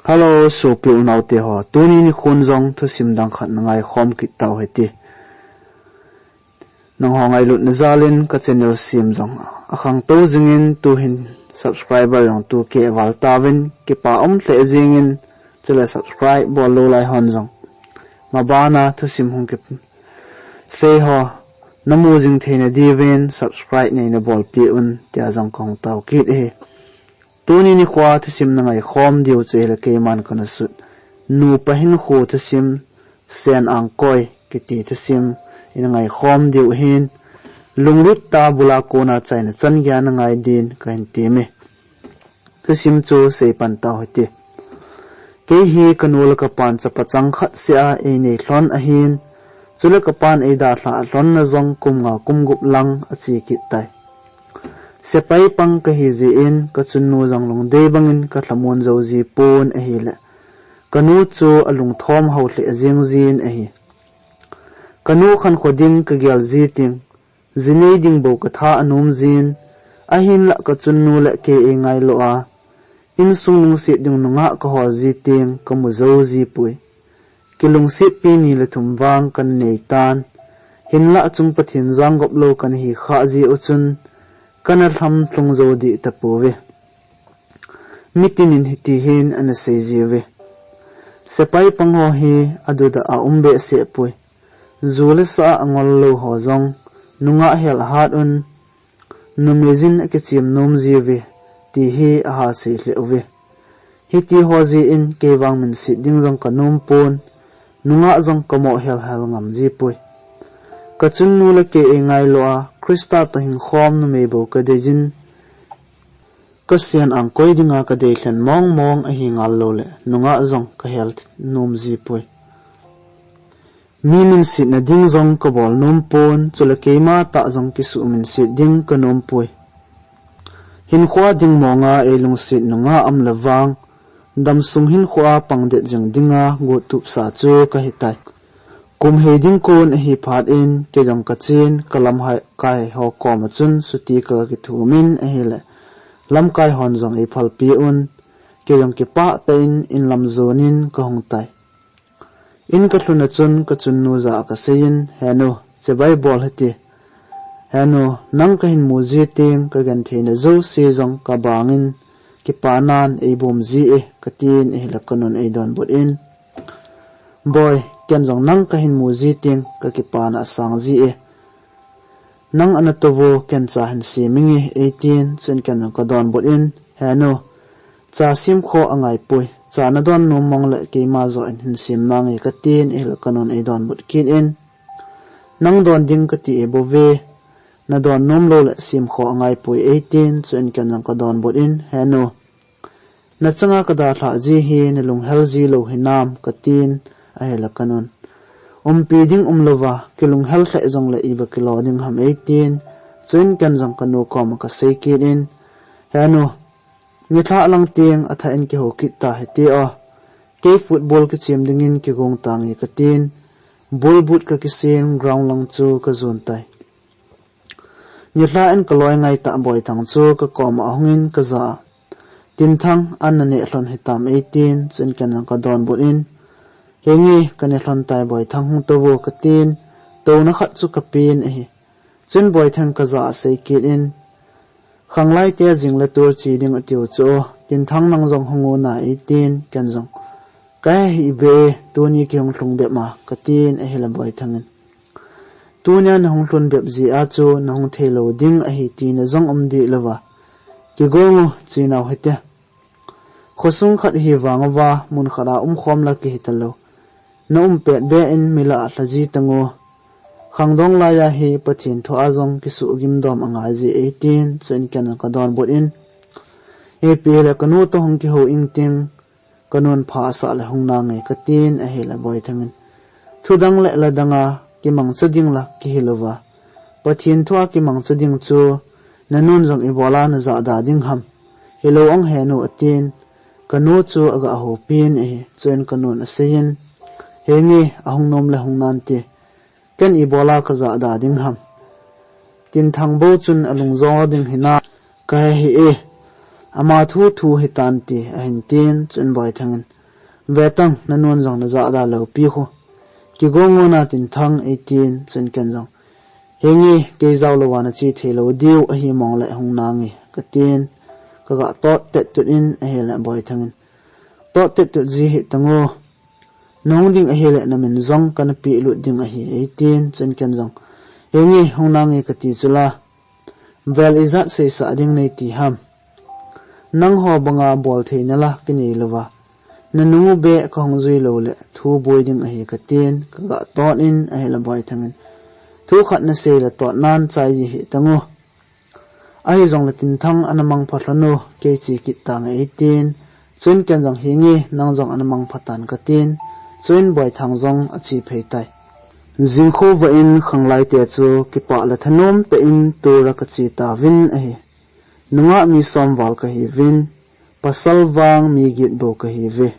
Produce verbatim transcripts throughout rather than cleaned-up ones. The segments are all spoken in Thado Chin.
Hello, sopi unaute ho. Tuni nikhon jong thusim dang khat na ngaikhom kit tau hite. Nangho ngailutna jalin ka channel sem jong akhangtou jingin, tuhin subscriber jong two K aval tauvin, kipa um lheh jingin, chule subscribe bol lou lai hon jong mabana thusim hung kisei ho namu jing theina diuvin subscribe neina bolpeh un tia jong kahung tao kit ahi. Tuni nikhoa thusim na ngaikhom diu chu ahile keiman kana sut nupa hinkho thusim, Sen Angkoi kiti thusim ina ngaikhom diu ahin, lunglut tah bula kona chaina chan geiya na ngai din kahin temme. Thusim chu seipan tau hite. Kei hi kanu le kapan chapa changkhat seh a einei lhon ahin, chule kapan eidalhah lhonna jong kum nga kum gup lang ache kit tai. Sepai pang kahi jeh in kachunnu jong lungdei bangin kalhamon jou ji pon ahile, kanu chu alungthom hao lheh jeng jin ahi. Kanu khankho ding kagel ji teng, jinei ding bou katha anom jin, ahinlah kachunnu le kei eingailu a, insung lungset ding nungah kahol ji teng kamu jou ji poi. Kilungsetpi ni le thum vang kana nei tan, hinlah chung Pathen jang gop lou kana hi khah jeh u chun, kana lhamlhung jou deh tapouve. Mitinin hitihin ana sei jiuve. Sepai pang ho hi aduda a um behseh poi. Ju le sa a angol lou ho jong nungah hel ahat un, numei jin akichem nom jiuve, ti hi aha sei lheh uve. Hiti ho jeh in kei vang minset ding jong kanom pon, nungah jong kamoh helhel ngam ji poi. Kachunnu le kei eingailu a, Christa toh hingkhom numei bou kadei jin, ka Sen Angkoi dinga kadei lhen mongmong ahi ngal loule, nungah jong kahel nom ji poi. Mi minsetna ding jong kabol nom pon, chule keima tah jong kisuh minset ding kanom poi. Hinkhoa ding monga eilungset nungah aum le vang, damsung hinkhoa pangdet jing dinga guttupsa chu kahitai. Kum hei ding kon ahi phat in, kei jong kachen, kalamkai ho koma chun chuti kakithumin ahile, lamkai hon jong eiphalpi un, kei jong kipah tah in inlam jonin kahung tai. In kalhun a chun kachunnu jah a kaseiyin, He nu, chibai bol hite. He nu, nang kahin mu ji teng kagentheina jouse jong kabangin, kipanan eibom ji e, katin ahile kanun eidonbut in, Boi, ken jong nang kahin mu ji teng kakipana asang ji e. Nang ana touvu, ken cha hin sem inge, eitin, chuin ken jong kadonbut in, He nu, cha semkho angaipoi, cha nadon nom mong le keima joh in hin sem nange, katin ahile kanun eidonbut kit in, Nang don ding kati e bouve, nadon nom loule semkho angaipoi, eitin, chuin ken jong kadonbut in, He nu, nachanga kadalhah ji hi nalunghel ji lou hinam, katin ahile kanun, Umpi ding umlouva, kilunghel lheh jongle iba kilo ding ham, eitin, chuin ken jong kanu koma kasei kit in, He nu, nilhah lang teng athah in kihou kit ta hite o. Kei football kichem dingin kigong tange, katin, ball boot kakisen ground lang chu kajon tai. Nilhah in kaloi ngaitah Boithang chu kakoma ahungin kajah a, Tinthang, an naneh lhon hitam, eitin, chuin ken jong kadonbut in, Henge, kaneh lhon tai Boithang, hung touvu, katin, touna khat chu kapen ahi. Chuin Boithang kajah a asei kit in, Khanglaite jing le tur che ding atiu chu, Tinthang nang jong hung u na, eitin, ken jong, Kahe hih ve, tuni kihung lhung bep ma, katin ahile Boithang in, Tunia nahung lhun bep jeh a chu nahung theilou ding ahi tina jong um deh louva, kigong u, chenau hite. Khosung khat hi vang uva, mun khat a umkhom la kihi talou. Na um pet beh in mi lah a lha ji tangu. Khangdong laiya hi Pathen thua jong kisuhgim dom angai ji, eitin, chuin ken jong kadonbut in, Ipi hile kanu toh hung kihou ingting, kanun pha asah le hung nange, katin ahile Boithang in, Thudang le ladanga kimangcha ding la kihi louva, Pathen thua kimangcha ding chu nanun jong ibola najahda ding ham, hilou ong He nu, atin, kanu chu aga houpin ahi. Chuin kanun aseiyin, Henge, ahung nom le hung nante, ken ibola kajahda ding ham, Tinthang bou chun alungjo ding hinam, kahe hih e. Ama thu thu hitante ahin tin, chun Boithang in, Vetang, nanun jong najah da lou pi khu. Kigo ngon a Tinthang, eitin, chun ken jong, Henge, kei jao louva nache thei lou diu ahi mong le hung nange, katin, kaga tot tet tut in ahile Boithang in, Tot tet tut ji hitang o. Nahung ding ahile namin jong kana peh lut ding ahi, eitin, chun ken jong, Henge, hung nange kati chu la. Vel ijat seisah ding neiti ham. Nangho banga bol theina la kinei louva. Nanung u beh kahung jui lou le thu boi ding ahi katin, kaga tot in ahile Boithang in, Thu khat nasei le tot nan chai ji hitang o. Ahi jong le Tinthang ana mangpha lhon o, kei che kit tange eitin, chun ken jong, Henge, nang jong ana mangpha tan katin, chun Boithang jong ache phei tai. Jingkhovah in khanglai te chu kipah le thanom tah in tour a kache tauvin ahi. Nungah mi som val kahiuvin, pasal vang mi get bou kahiuve.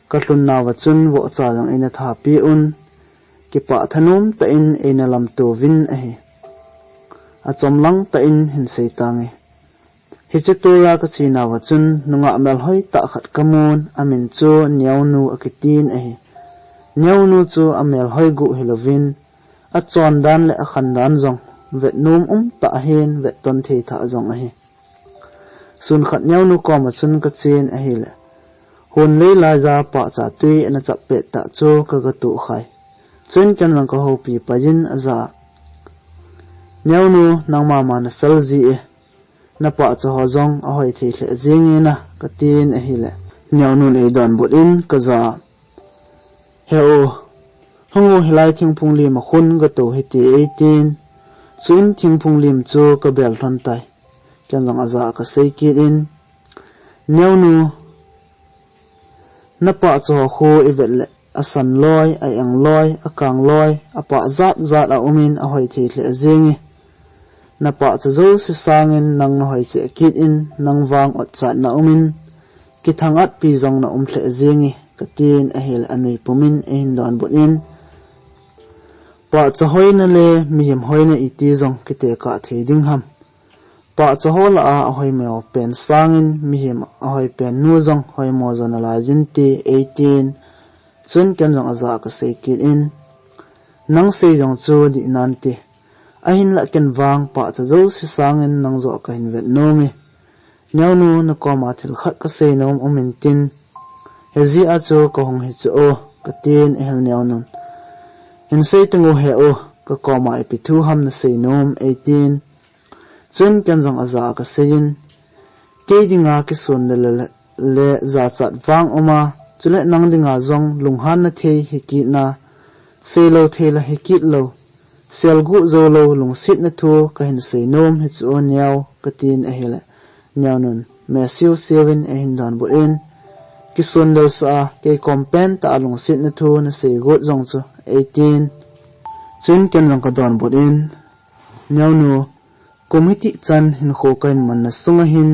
Kalhun nauva chun vohcha jong eina thapeh un, kipah thanom tah in eina lamto uvin ahi. Achomlang tah in hin sei tange. Hiche tour a kache nauva chun nungah melhoi tah khat kamun, amin chu Neonu akitin ahi. Neonu chu amelhoi guh hilouvin, achon dan le akhan dan jong vetnom um tah ahin, vetton thei tah jong ahi. Sun khat Neonu koma chun kachen ahile, hun lei laiya pahcha twi ana chap pet tah chu kaga tohkhai. Chun ken jong kahoupi pai in ajah a, Neonu, nangma ma nafel ji e. Napahcha ho jong ahoi thei lheh jenge na, katin ahile, Neonun eidonbut in kajah a, He u, hung u, hilai thingphung lim a khun gatou hite, eitin, chuin thingphung lim chu kabel lhon tai. Ken jong ajah a kasei kit in, Neonu, napahcha ho khu ivet le asan loi, a-eng loi, akang loi, apah jat jat aumin ahoi thei lheh jenge. Napahcha jouse sangin nang nahoi cheh kit in, nang vang otchatna umin, kithang-atpi jong naum lheh jenge, katin ahile anui pumin eihin donbut in, Pahcha hoina le mihem hoina iti jong kitekah thei ding ham. Pahcha ho lah a ahoimo pen sangin mihem ahoi pen nu jong hoimo jo nalai jin te, eitin, chun ken jong ajah a kasei kit in, Nang sei jong chu dih nante. Ahinlah ken vang pahcha jouse sangin nang joh kahin vetnom e. Neonu, nakoma thil khat kasei nom um intin, hijeh a chu kahung hi chu o, katin ahile Neonun, Hin sei teng u he u, kakoma ipi thu ham nasei nom, eitin, chun ken jong ajah a kasei in, Kei dinga kisun le, le, le jachat vang uma, chule nang dinga jong lunghanna thei hikit na, seilou thei la hikit lou, selguh joulou lungsetna thu kahin sei nom hi chu o Neo, katin ahile, Neonun mesiu siuvin eihin donbut in, Kisun leusah a, kei kom pen tah a lungsetna thu nasei got jong chu, eitin, chuin ken jong kadonbut in, Neonu, kum hitih chan hinkho kahin manna sunga hin,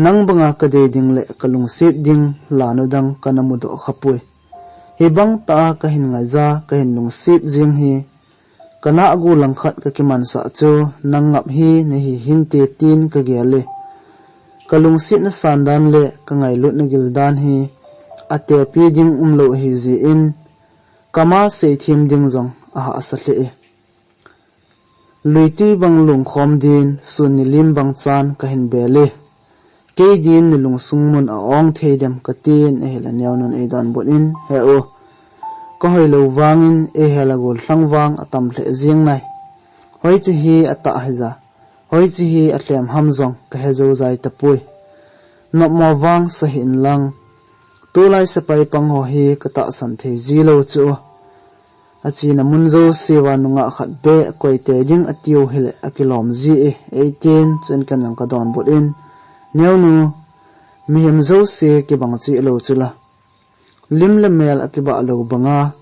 nang banga kadei ding le kalungset ding lanu dang kana mudoh khapoi. Hibang tah a kahin ngaija, kahin lungset jeng hi, kanah gu langkhat kakimansah chu nang ngap hi nahi hinte tin kagel e. Kalungsetna san dan le kangailutna gil dan hi atepi ding umlou ahijeh in, kama seithem ding jong ahahsa lheh e. Luitwi bang lungkhom din, sun nilim bang chan kahin bel e. Kei din nalungsung mun a-ong thei dem, katin ahile Neonun eidonbut in, He u, kahoilou vangin eihel a gollhang vang atam lheh jeng nai. Hoiche hi atah hija, hoiche hi alhem ham jong kahe joujai tapoi. Nopmo vang sahih inlang, tulai sepai pang ho hi katahsan thei jilou chu. Achena mun jousea nungah khat beh koitei ding atiu hile akilom ji e, eitin, chuin ken jong kadonbut in, Neonu, mihem jouse kibang cheh lou chula, lim le mel akibah lou banga,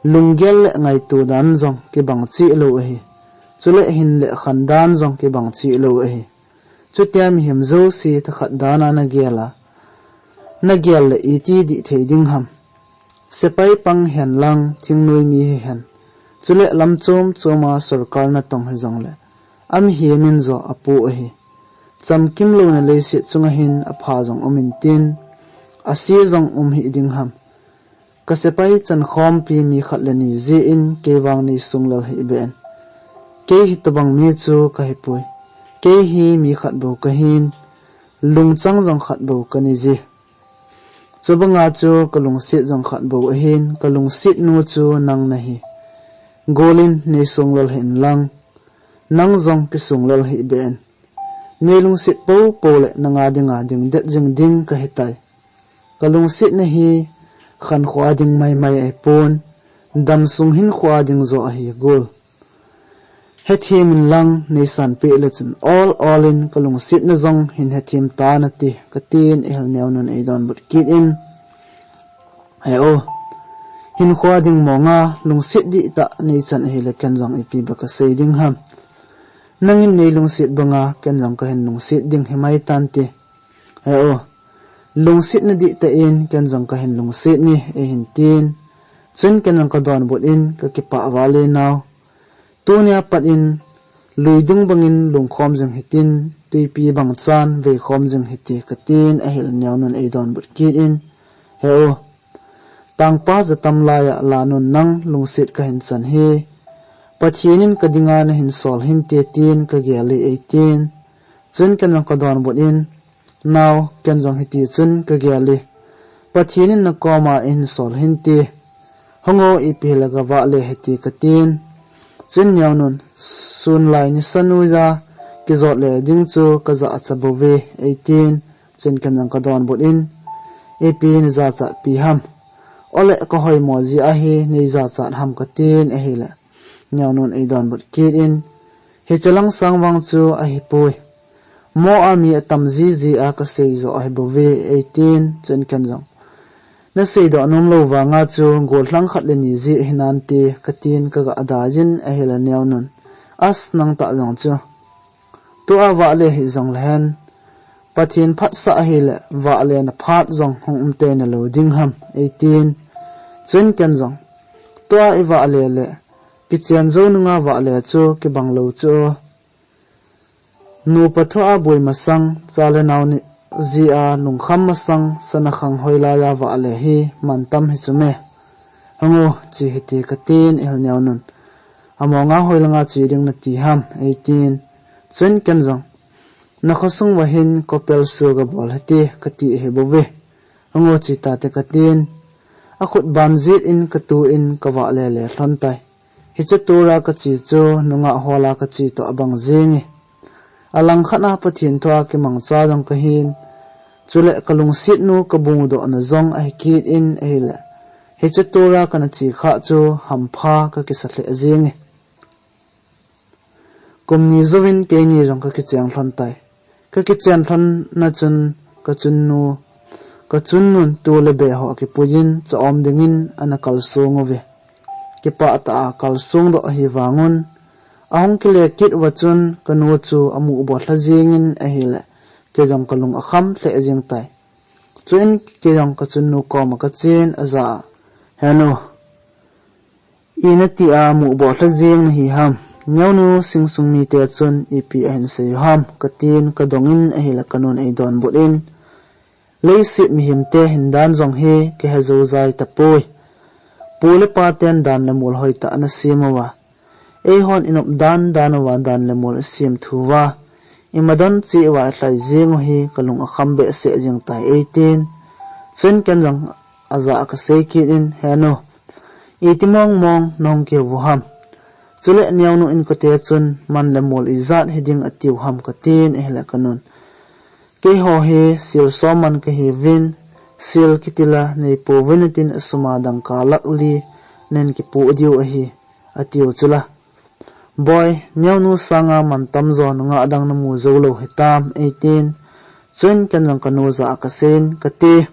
lunggel le ngaito dan jong kibang cheh lou ahi. Chule hin le khan dan jong kibang cheh lou ahi. Chutia mihem jouse thakhat dan a nagel a, nagel le iti dih thei ding ham. Sepai pang hen lang, thingnoi mi hihen, chule lam chom chom a sorkar natong hijongle, amihem in jo apoh ahi. Chamkim louna leiset chunga hin apha jong um intin, ase jong um hih ding ham. Ka sepai chankhompi mi khat le ni jeh in kei vang nei sunglel hih beh in. Kei hitobang mi chu ka hipoi. Kei hi mi khat bou ka hin, lungchang jong khat bou ka nei ji. Chubanga chu ka lungset jong khat bou ahin, ka lungset nu chu nang nahi. Gol in nei sunglel hih in lang, nang jong kisunglel hih beh in. Nei lungset popo le nanga dinga ding det jing ding ka hitai. Ka lungsetna hi khankhoa ding maimai ahipon, damsung hinkhoa ding joh ahi gol. Hethem in lang nei sanpeh le chun ol ol in ka lungsetna jong hin hethem tan ati, ka tin ahile Neonun eidonbut kit in, He o, hinkhoa ding monga lungset dihtah nei chan ahile ken jong ipi ba ka sei ding ham. Nangin nei lungset banga ken jong ka hin lungset ding himai tante. He o, lungsetna dihtah in ken jong ka hin lungset e, eihin tin. Chun ken jong ka donbut in, Ka kipah val e nao. Tunia pat in luidung bangin lungkhom jing hitin, tuipi bang chan veikhom jing hite, ka tin ahile Neonun eidonbut kit in, He o, tangpa jatam laiya Lanun nang lungset ka hin chan hi. Pathen in ka dinga na hin sol hinte tin ka gel e, eitin. Chun ken jong ka donbut in, Nao, ken jong hiti chun ka gel e. Pathen in na koma eihin sol hinte. Hung o, ipi hile ka vahle hite, ka tin. Chun Neonun, Sunlai nisa noiya kijot le ding chu ka jachat bouve, eitin. Chun ken jong ka donbut in, Ipi na jachat pi ham. Ole ka hoimo jeh a hi nei jachat ham, ka tin ahile Neonun eidonbut kit in, Hiche lang sang vang chu ahipoi. Mo a mi atam jiji a ka sei joh ahi bouve, eitin. Chun ken jong, Na seidoh nom lou vanga chu gollhang khat le ni jeh hinante, ka tin ka ga dai jin ahile Neonun, As, nang tah jong chu. Tua vahle hih jongle hen, Pathen phatsah ahile vahle na phat jong hung um tei nalou ding ham, eitin. Chun ken jong, Tua i vahle le kichen jou nunga vahle chu kibang lou chu. Nupa thua boi masang, cha le nao ni jeh a lungkham masang, sana khang hoilaiya vahle hi mantam hi chu me. Hung o, che hite, ka tin ahile Neonun, Amonga hoilanga che ding nati ham, eitin. Chun ken jong, Na khosung uva hin kopel sua ga bol hite, ka ti ahi bouve. Hung o, che tate, ka tin. Akhut ban jet in ka tu in ka vahle le lhon tai. Hiche tura ka che chu nungah hola ka che toh abang jenge. Alang khat a Pathen thua kimangcha jong ka hin, chule ka lungset nu ka bungdoh na jong ahi kit in ahile, hiche tura kana che khah chu hampha ka kisa lheh jenge. Kum ni jouvin keini jong ka kicheng lhon tai. Ka kichen lhon na chun ka chunnu, ka chunnun tu le beh ho akipuiyin cha-om dingin ana kalsong uve. Kipah tah a kalsong doh ahi vangun, ahung kile kit uva chun ka nu chu amu bol lha jingin ahile, kei jong ka lung akham lheh jing tai. Chuin kei jong ka chunnu koma ka chen aja a, He nu, ina tia mu bol lha jing nahi ham? Neonu singsung mite chun ipi ahin sei u ham? Ka tin ka dongin ahile ka nun eidonbut in, Leiset mihemte hindan jong hi ka he jou jai tapoi. Pu le pa ten dan le mol hoitah ana sem uva, eihon i nop dan dan uva dan le mol i sem thu uva, i madan cheh uva i lhai jing u hi ka lung akham behseh jing tai, eitin. Chuin ken jong aja a ka sei kit in, He nu, iti mong mong nahung kihou u ham? Chule Neonu inkote chun man le mol ijat hiding atiu ham? Ka tin ahile ka nun, Keiho hi sel som man kahiuvin, sel kiti la neipouvin atin, asum a dangka lakh li nen kipoh diu ahi, atiu chula. Boi, Neonu sanga man tamjo nungah dang namu jou lou hitam, eitin. Chuin ken jong ka nu jah a ka seiyin, Kati,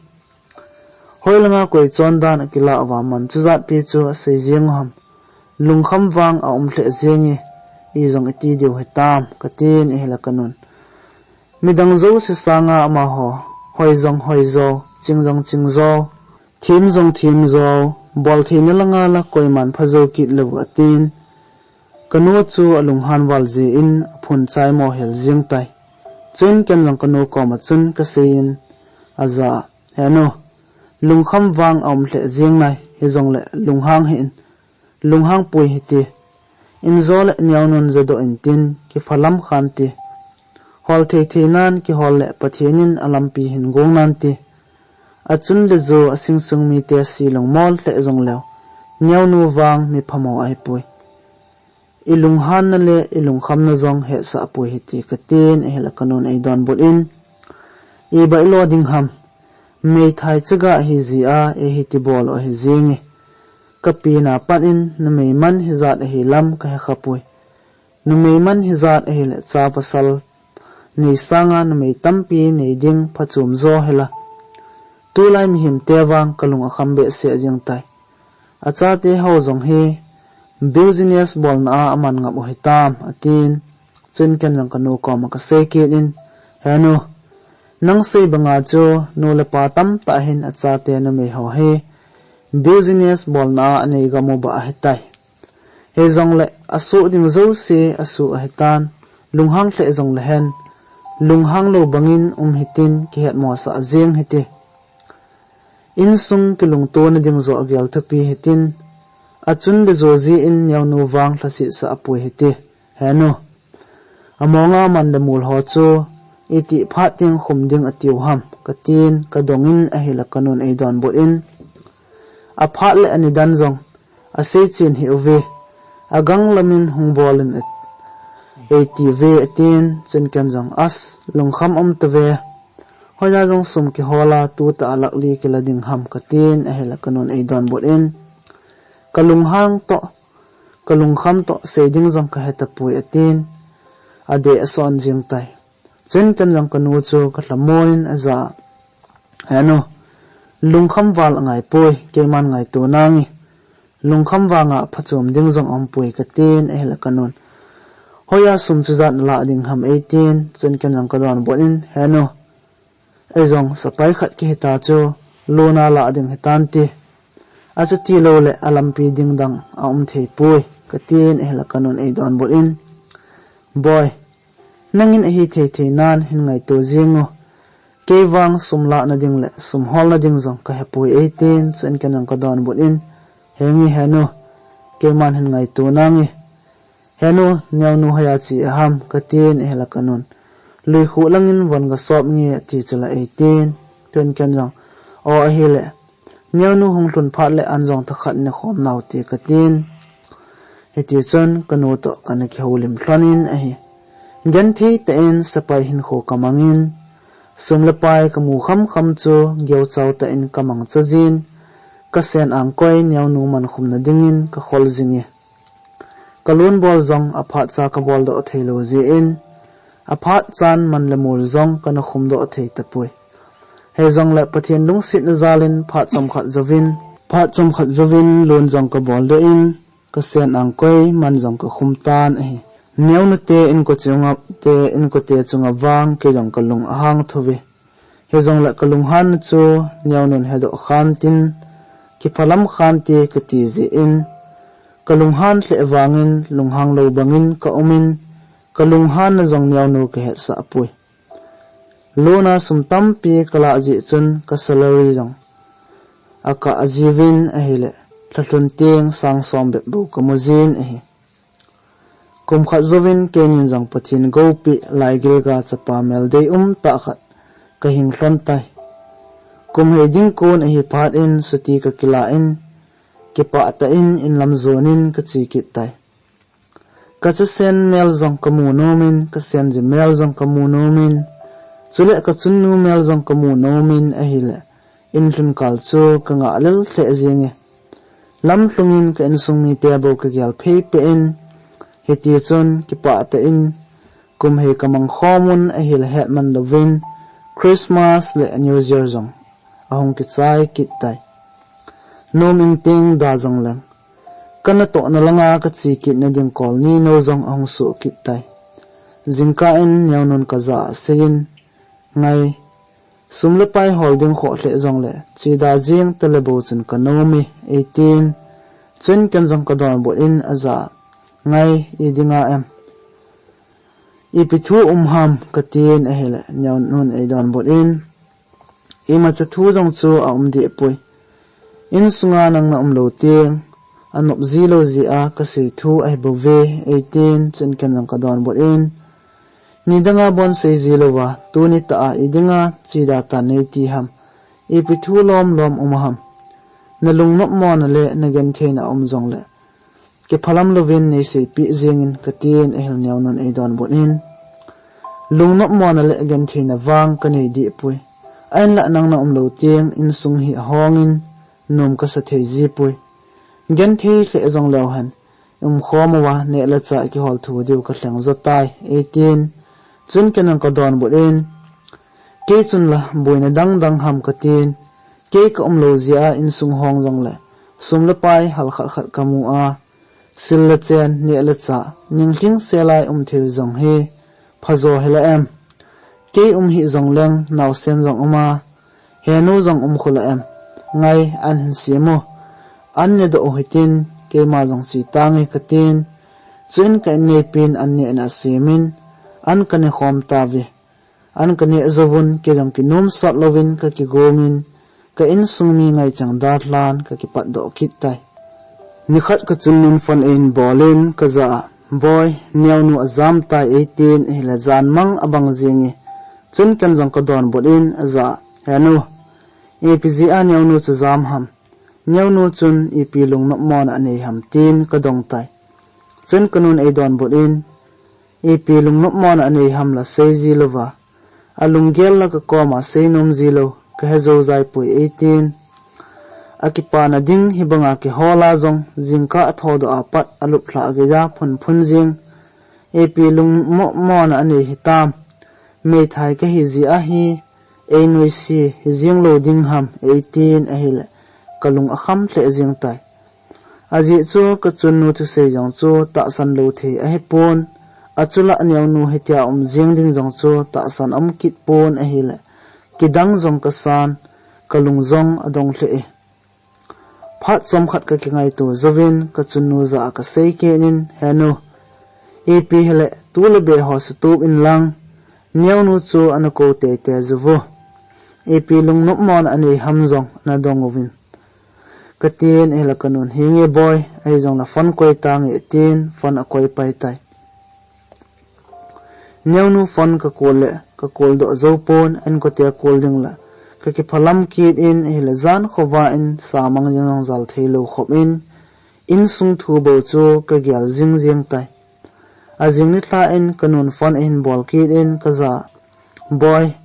hoilanga koi chondan akilah uva man chujatpi chu asei jing u ham? Lungkham vang aum lheh jenge, ijong iti diu hitam? Ka tin ahile ka nun, Midang jouse sanga amaho hoi jong hoi jo, ching jong ching jo, them jong them jo, bol theina langa la koiman pha jou kit lou, atin. Ka nu chu alunghan val jeh in aphun chai mo hel jing tai. Chuin ken jong kanu koma chun kaseiyin ajah a, "He nu, lungkham vang aum lheh jeng nai, hijongle lunghang hih in, lunghang pui hite. Injo le neonun jadoh intin, kiphalam khante. Hol thei thei nan kihol le Pathen in alampi hin gong nante. Achun le jo asing sung mite si lungmol lheh jongleu, neonu vang mi phamo ahipoi. Ilunghanna le ilungkhamna jong hetsah pui hite," katin ahile kanun eidonbut in, "Iba ilo ding ham, meithai chaga hijeh a eihiti bol u ahi jenge. Kapina pat in numei man hijat ahi lam kahe khapoi. Numei man hijat ahile cha pasal nei sanga numei tampi nei ding phachom jo hela. Tulai mihemte vang kalung akham behseh jeng tai. Achate ho jong hi business bolna a aman ngap u hitam," atin. Chuin ken jong kanu koma kasei kit in, "He nu, nang sei banga chu nu le pa tamtah hin achate numei ho hi business bolna a anei gam u bah ahitai. Hijongle asuh ding jouse asuh ahitan, lunghang lheh jongle hen, lunghang lou bangin um hitin, kihetmosah jeng hite. Insung kilungtona ding joh agel thupi hitin, achun le jo jeh in neonu vang lhasetsah pui hite. He nu, amonga man le mul ho chu itih phat teng khum ding atiu ham," katin kadongin ahile kanun eidonbut in, "Aphat le anidan jong asei chen hih uve, agang lamin hung bol in eiti uve," atin. Chuin ken jong, "As, lungkham um tave. Hoiya jong sum kihola tuta a lakh li kila ding ham," katin ahile kanun eidonbut in, "Kalunghang toh kalungkham toh sei ding jong kahetapoi," atin adeh ason jeng tai. Chuin ken jong kanu chu kalhamon in ajah a, "He nu, lungkham val angaipoi, keiman ngaito nange. Lungkham vanga phachom ding jong aumpoi," katin ahile kanun, "Hoiya sum chujat nalah ding ham?" eitin. Chuin ken jong kadonbut in, "He nu, eijong sepai khat kihita chu loan a lah ding hitante. Achuti loule alampi ding dang aum theipoi," katin ahile kanun eidonbut in, "Boi, nangin ahithei thei nan hin ngaito jeng u. Kei vang sum lahna ding le sum holna ding jong kahepoi," eitin. Chuin ken jong kadonbut in, "Henge he nu, keiman hin ngaito nange. He nu, neonu hoiya che aham?" katin ahile kanun, "Luikhuh langin von gasop nge," ati chula eitin. Chuin ken jong, "O ahile, neonu hung lhun phat le an jong thakhat nekhom naute," katin. Hitichun kanu toh kana kihoulim lhonin ahi. Genthei tah in sepai hinkho kamangin, sum le pai kamu khamkham chu geuchau tah in kamangcha jin, kasen angkoi neonu mankhumna dingin kakhol jinge. Ka loan bol jong aphat cha kabol doh theilou jeh in, aphat chan man le mol jong kana khum doh thei tapoi. Hijongle Pathen lungsetna jalin phat chomkhat jouvin, phat chomkhat jouvin loan jong kabol doh in, kasen angkoi man jong kakhum tan ahi. Neonu te inko chunga te, inko te chunga vang kei jong kalung ahang thou ve. Hijongle kalunghanna chu neonun hedoh khan tin, kiphalam khante kati jeh in, kalunghan lheh vangin lunghang lou bangin kaumin, kalunghanna jong neonu kahetsah poi. Loan a sum tampi kalah jeh chun ka salary jong akah jiuvin ahile, lhalhun teng sang som bep bou kamu jin ahi. Kum khat jouvin keinin jong Pathen goupeh laigilga chapa mel deium tah khat kahing lhon tai. Kum hei ding kon ahi phat in chuti kakilah in, kipah tah in inlam jonin kache kit tai. Kachasen mel jong kamu nomin, kasenji mel jong kamu nomin, chule kachunnu mel jong kamu nomin ahile, inlhun kal chu kangah lel lheh jenge. Lamlhungin ka insung mite bou kagel phei peh in, hitichun kipah tah in kum hei kamang khomun ahile hetman louvin, Christmas le New Year jong ahung kichai kit tai. Nom in teng da jongleng, kanatohna langa kache kitna ding kol ni nou jong ahung soh kit tai. Jingkah in neonun kajah a aseiyin, Ngai, sum le pai hol ding khoh lheh jongle, che da jeng tale bou chun kanom e, eitin. Chuin ken jong kadonbut in ajah a, Ngai, i dinga em? Ipi thu um ham, katin ahile, Neonun eidonbut in, imacha thu jong chu aum dehpoi. Insunga nang na umlou teng, anop jilou jeh a kasei thu ahibouve, eitin, chuin ken jong kadonbut in, nidanga bon sei jilouva, tuni tah a idinga chida tan neiti ham, ipi thu lom lom um ham, nalung nopmona le nagentheina aum jongle, kiphalam louvin neiseipeh jengin katin ahile Neonun eidonbut in, lungnopmona le gentheina vang kanei dehpoi. Ahinlah nang na umlou teng insung hi ahongin nom kasa thei jipoi. Genthei lheh jongleu hen, umkhom uva neh le chah kihol thou diu kalheng jotai, eitin. Chuin ken jong kadonbut in, kei chunla boina dangdang ham katin, kei kaumlou jeh a insung hong jongle, sum le pai hal khat khat kamu a, sil le chen, neh le chah, ninglhing selai um thei jong hi, phajo hila em. Kei um hih jongleng, naosen jong um a, henu jong um khula em. Ngai, an hin sem u. An nedoh u hitin, keima jong che tange katin. Chuin ka inneipin an nehna asemin, an kanekhom tauve. An kaneh jouvun, kei jong kinomsah louvin kakigomin, ka insung mi ngaichang dalhan kakipatdoh kit tai. Nikhat kachunnun phone einbolin kajah a, Boi, Neonu ajam tai, eitin ahile janmang abang jenge. Chuin ken jong kadonbut in ajah a, Henu, ipi jeh a Neonu chu jam ham? Neonu chun ipi lungnopmona anei ham, tin kadong tai. Chuin kanun eidonbut in, ipi lungnopmona anei hamla sei jilouva, alunggel la kakoma seinom jilou kahe joujaipoi, eitin. Akipana ding hibanga kihola jong jingkah athodoh a pat aluplhah geija phunphun jeng. Ipi lungnopmona anei hitam? Meithai kahi jeh ahi, einoise hijeng lou ding ham, eitin ahile, kalung akham lheh jeng tai. Ajeh chu kachunnu thusei jong chu tahsan lou thei ahipon, achula Neonu hitia um jeng ding jong chu tahsan aum kit pon ahile, kidang jong kasan, kalung jong adong lheh e. Phat chomkhat kakingaito jouvin kachunnu jah a kasei kit in, Henu, ipi hile, tu le be ho sutup inlang, Neonu chu ana kou teitei jouvu. Ipi lungnopmona anei ham jong ana dong uvin, katin ahile kanun, Henge boi, ahijongle phone koi tange, tin phone akoi pai tai. Neonu phone ka call le, ka call doh jou pon, a inkote call ding la kakiphalam kit in, ahile jan khovah in samang jeng jong jal thei lou khop in, insung thu bou chu kagel jing jeng tai. Ajing nilhah in kanun phone ahin bol kit in kajah a, Boi,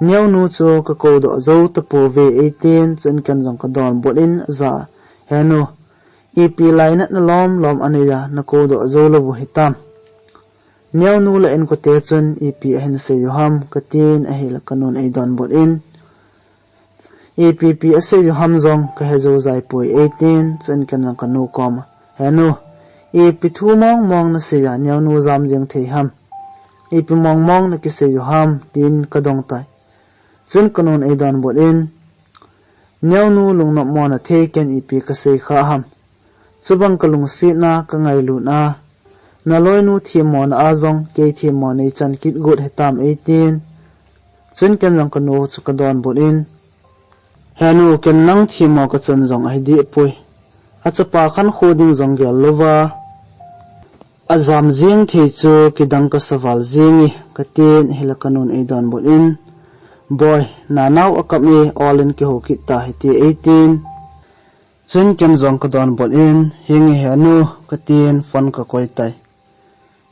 Neonu chu kakou doh jou tapouve, eitin, chuin ken jong kadonbut in ajah a, Henu, ipi lainatna lom lom anei a nakou doh jou lou u hitam? Neonu le inkote chun ipi ahin sei u ham, katin ahile kanun eidonbut in, ipi pi asei u ham jong kahe joujaipoi, eitin, chuin ken jong kanu koma, Henu, ipi thu mong mong nasei a Neonu jam jeng thei ham? Ipi mong mong nakisei u ham? tin kadong tai. Chuin kanun eidonbut in, Neonu lungnopmona thei ken ipi kasei kha ham? Chubang kalungsetna kangailutna, naloinu themmona a jong kei themmo neichan kit got hitam, eitin. Chuin ken jong kanu chu kadonbut in, Henu, ken nang themmo kachan jong ahidehpoi. Achapa khankho ding jong gel louva ajam jeng thei chu kidang kasa val jenge, katin ahile kanun eidonbut in, Boi, nanao akap e, ol in kihou kit tahite, eitin. Chuin ken jong kadonbut in, Henge Henu, katin phone kakoi tai.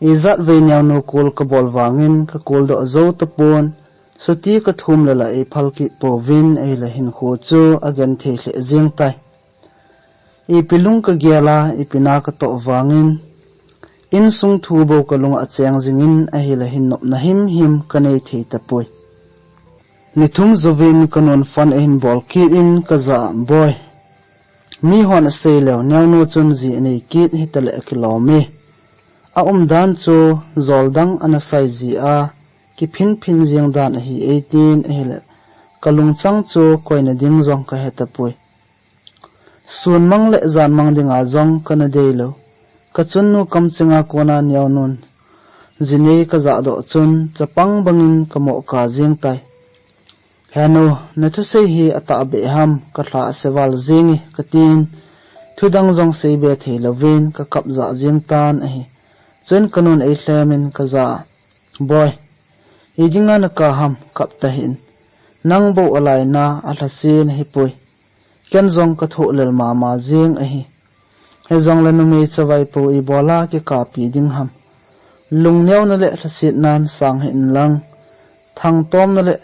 Ijat vei Neonu call kabol vangin ka call doh jou tapon, chuti kathum le la eiphal kit pouvin ahile hinkho chu agenthei lheh jeng tai. Ipi lung kagel a, ipi na katoh vangin, insung thu bou kalunga acheng jingin ahile hinnopna himhim kanei thei tapoi. Ni thum jouvin kanun phone ahin bol kit in kajah a, Boi, mihon asei leu Neonu chun ji anei kit hitaleh akilom e. Aumdan chu joldang ana sai jeh a kiphinphin jeng dan ahi, eitin ahile kalungchang chu koina ding jong kahe tapoi. Sunmang le janmang dinga jong kana deilou. Kachunnu kamchenga kona Neonun Jinei kajah doh chun chapang bangin kamoh kajing tai. Henu, nathusei hi atahbeh ham, kalha aseval jinge, katin. Thudang jong seibe thei louvin kakap jah jing tan ahi. Chun kanun eilhemin kajah a, Boi, idinga nakap ham, kap tahih in. Nang bou alainat alhase nahipoi. Ken jong kathoh lel mama jing ahi. Hijongle numei chavai pou ibola kikappi ding ham. Lungneona le lhasetnan sang hih in lang, thangtomna le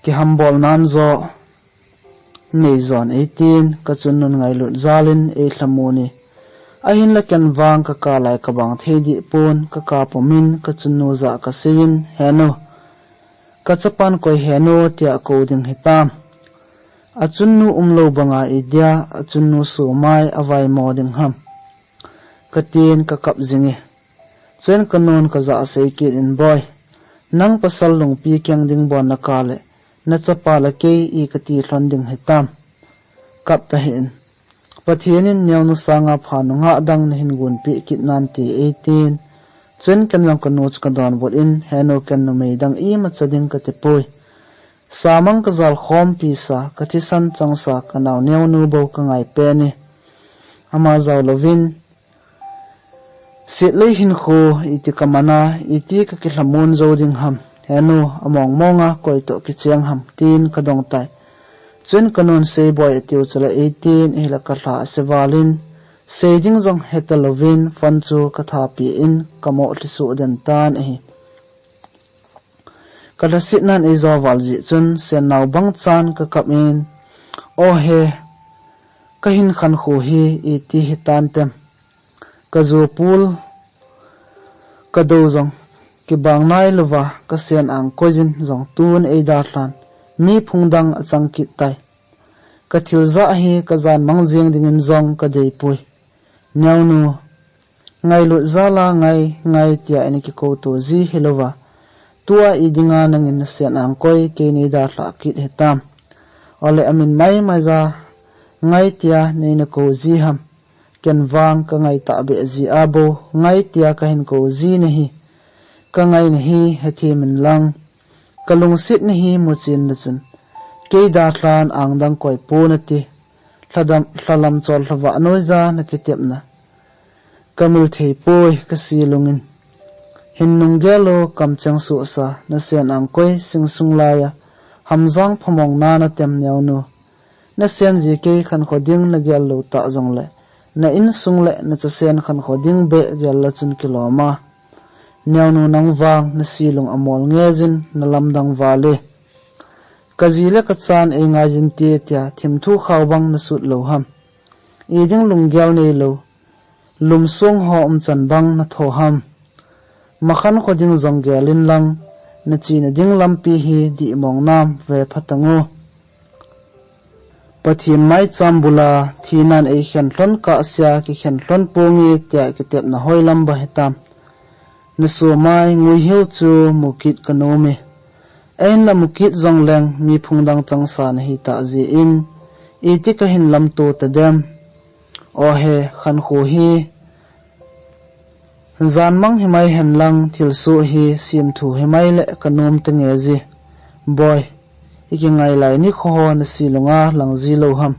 kihambolnan joh neijon eitin, kachunnun ngailut jalin eilhamon e. Ahinla ken vang kakap lai kabang thei dehpon, kakap pumin kachunnu jah a kaseiyin, Henu, kachapan koi Henu tia kou ding hitam. Achunnu umlou banga idia achunnu somai avaimo ding ham, katin kakap jinge. Chun kanun kajah a seikit in, Boi, nang pasal lungpi keng ding bon nakap le, nachapa le kei ikati lhon ding hitam. Kap tahih in. Pathen in neonu sanga pha nungah dang nahin gonpeh kit nante eitin. Chun ken jong kanu chu kadonbut in, Henu, ken numei dang imacha ding katipoi. Samang kajalkhompi sa, kathisan changsa, kanao neonu bou kangai pen e. Ama jao louvin, Setlei hinkho iti kaman a, iti kakilhamon jou ding ham. Henu, among monga koi toh kicheng ham, tin kadong tai. Chun kanun sei Boi atiu chule eitin, ahile kalha asevalin, sei ding jong heta louvin, phone chu kathapi in, kamoh lhisoh den tan ahi. Kalhasetnan eijo val jeh chun, sennao bangchan kakap in, O he, kahin khankho hi iti hitan tem. Kajopul, kadou jong kibang nailouva, kasen angkoijin jong tun eidalhan, mi phung dang achang kit tai. Kathil jah hi kajan mang jeng dingin jong kadeipoi. Neonu, ngailut jala ngai, ngai tia eina kikou to ji hilouva, tua idinga nangin nasen angkoi kei neidalhah kit hitam. Ole amin maimai ja, ngai tia neina kou ji ham. Ken vang kangai tahbeh jeh a bou, ngai tia kahin kou ji nahi. Kangai nahi, hethem in lang. Kalungset nahi muchen le chun, kei dalhan angdang koipon nati. Lhadam, lhalam chollhavah noija nakitepna kamil theipoi, kase lungin. Hin nunggel lou kamcheng sohsa, nasen angkoi singsung laiya, hamjang phamong na natem Neonu. Nasen ji kei khankho ding nagel lou tah jongle, na insung le nachasen khankho ding beh gel la chun kiloma. Neonu, nang vang nase lung amol ngejin nalamdang val e. Kaji le kachan eingaijin te tia thimthu khao bang nasut lou ham. Iding lunggel neilou, lumsong ho umchan bang natho ham. Makhankho ding jong gelin lang, nachena ding lampi hi dihmong nam ve phatang o. Pathen maicham bula thinan eikhen lhon kahsea kikhen lhon ponge tia kitepna hoilam ba hitam. Nasomai nguihiu chu mukit kanom e. Ahinla mukit jongleng mi phung dang changsa nahitah jeh in, iti kahin lamto tadem. Ohe, khankho hi janmang himai henlang thilsoh hi semthu himai le kanom tange ji. Boi, ikingai lai nikho ho nase lunga lang ji lou ham.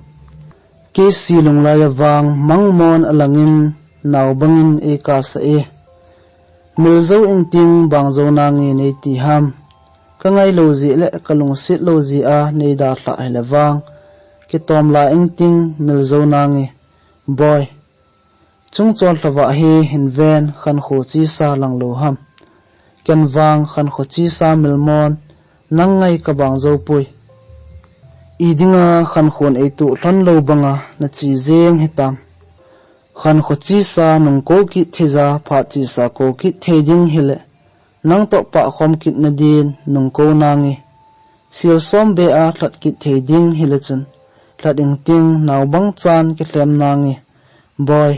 Kei se lung laiya vang mangmon alangin nao bangin eikasah e. Mil jou ingting bang jou nange neiti ham. Kangai lou jeh le kalungset lou jeh a neidalhah hile vang, kitom la ingting mil jou nange. Boi, chungchon lhavah hi hinven, khankho chesa lang lou ham. Ken vang khankho chesa milmon, nang ngai kabang jou poi. Idinga khankhon eitoh lhon lou banga nache jeng hitam. Khankho chesa nungkou kit theija, phat chesa kou kit thei ding hile, nang toh pahkhom kit nadin nungkou nange. Sel som beh a lhat kit thei ding hile chun, lhat ingting nao bangchan kilhem nange. Boi,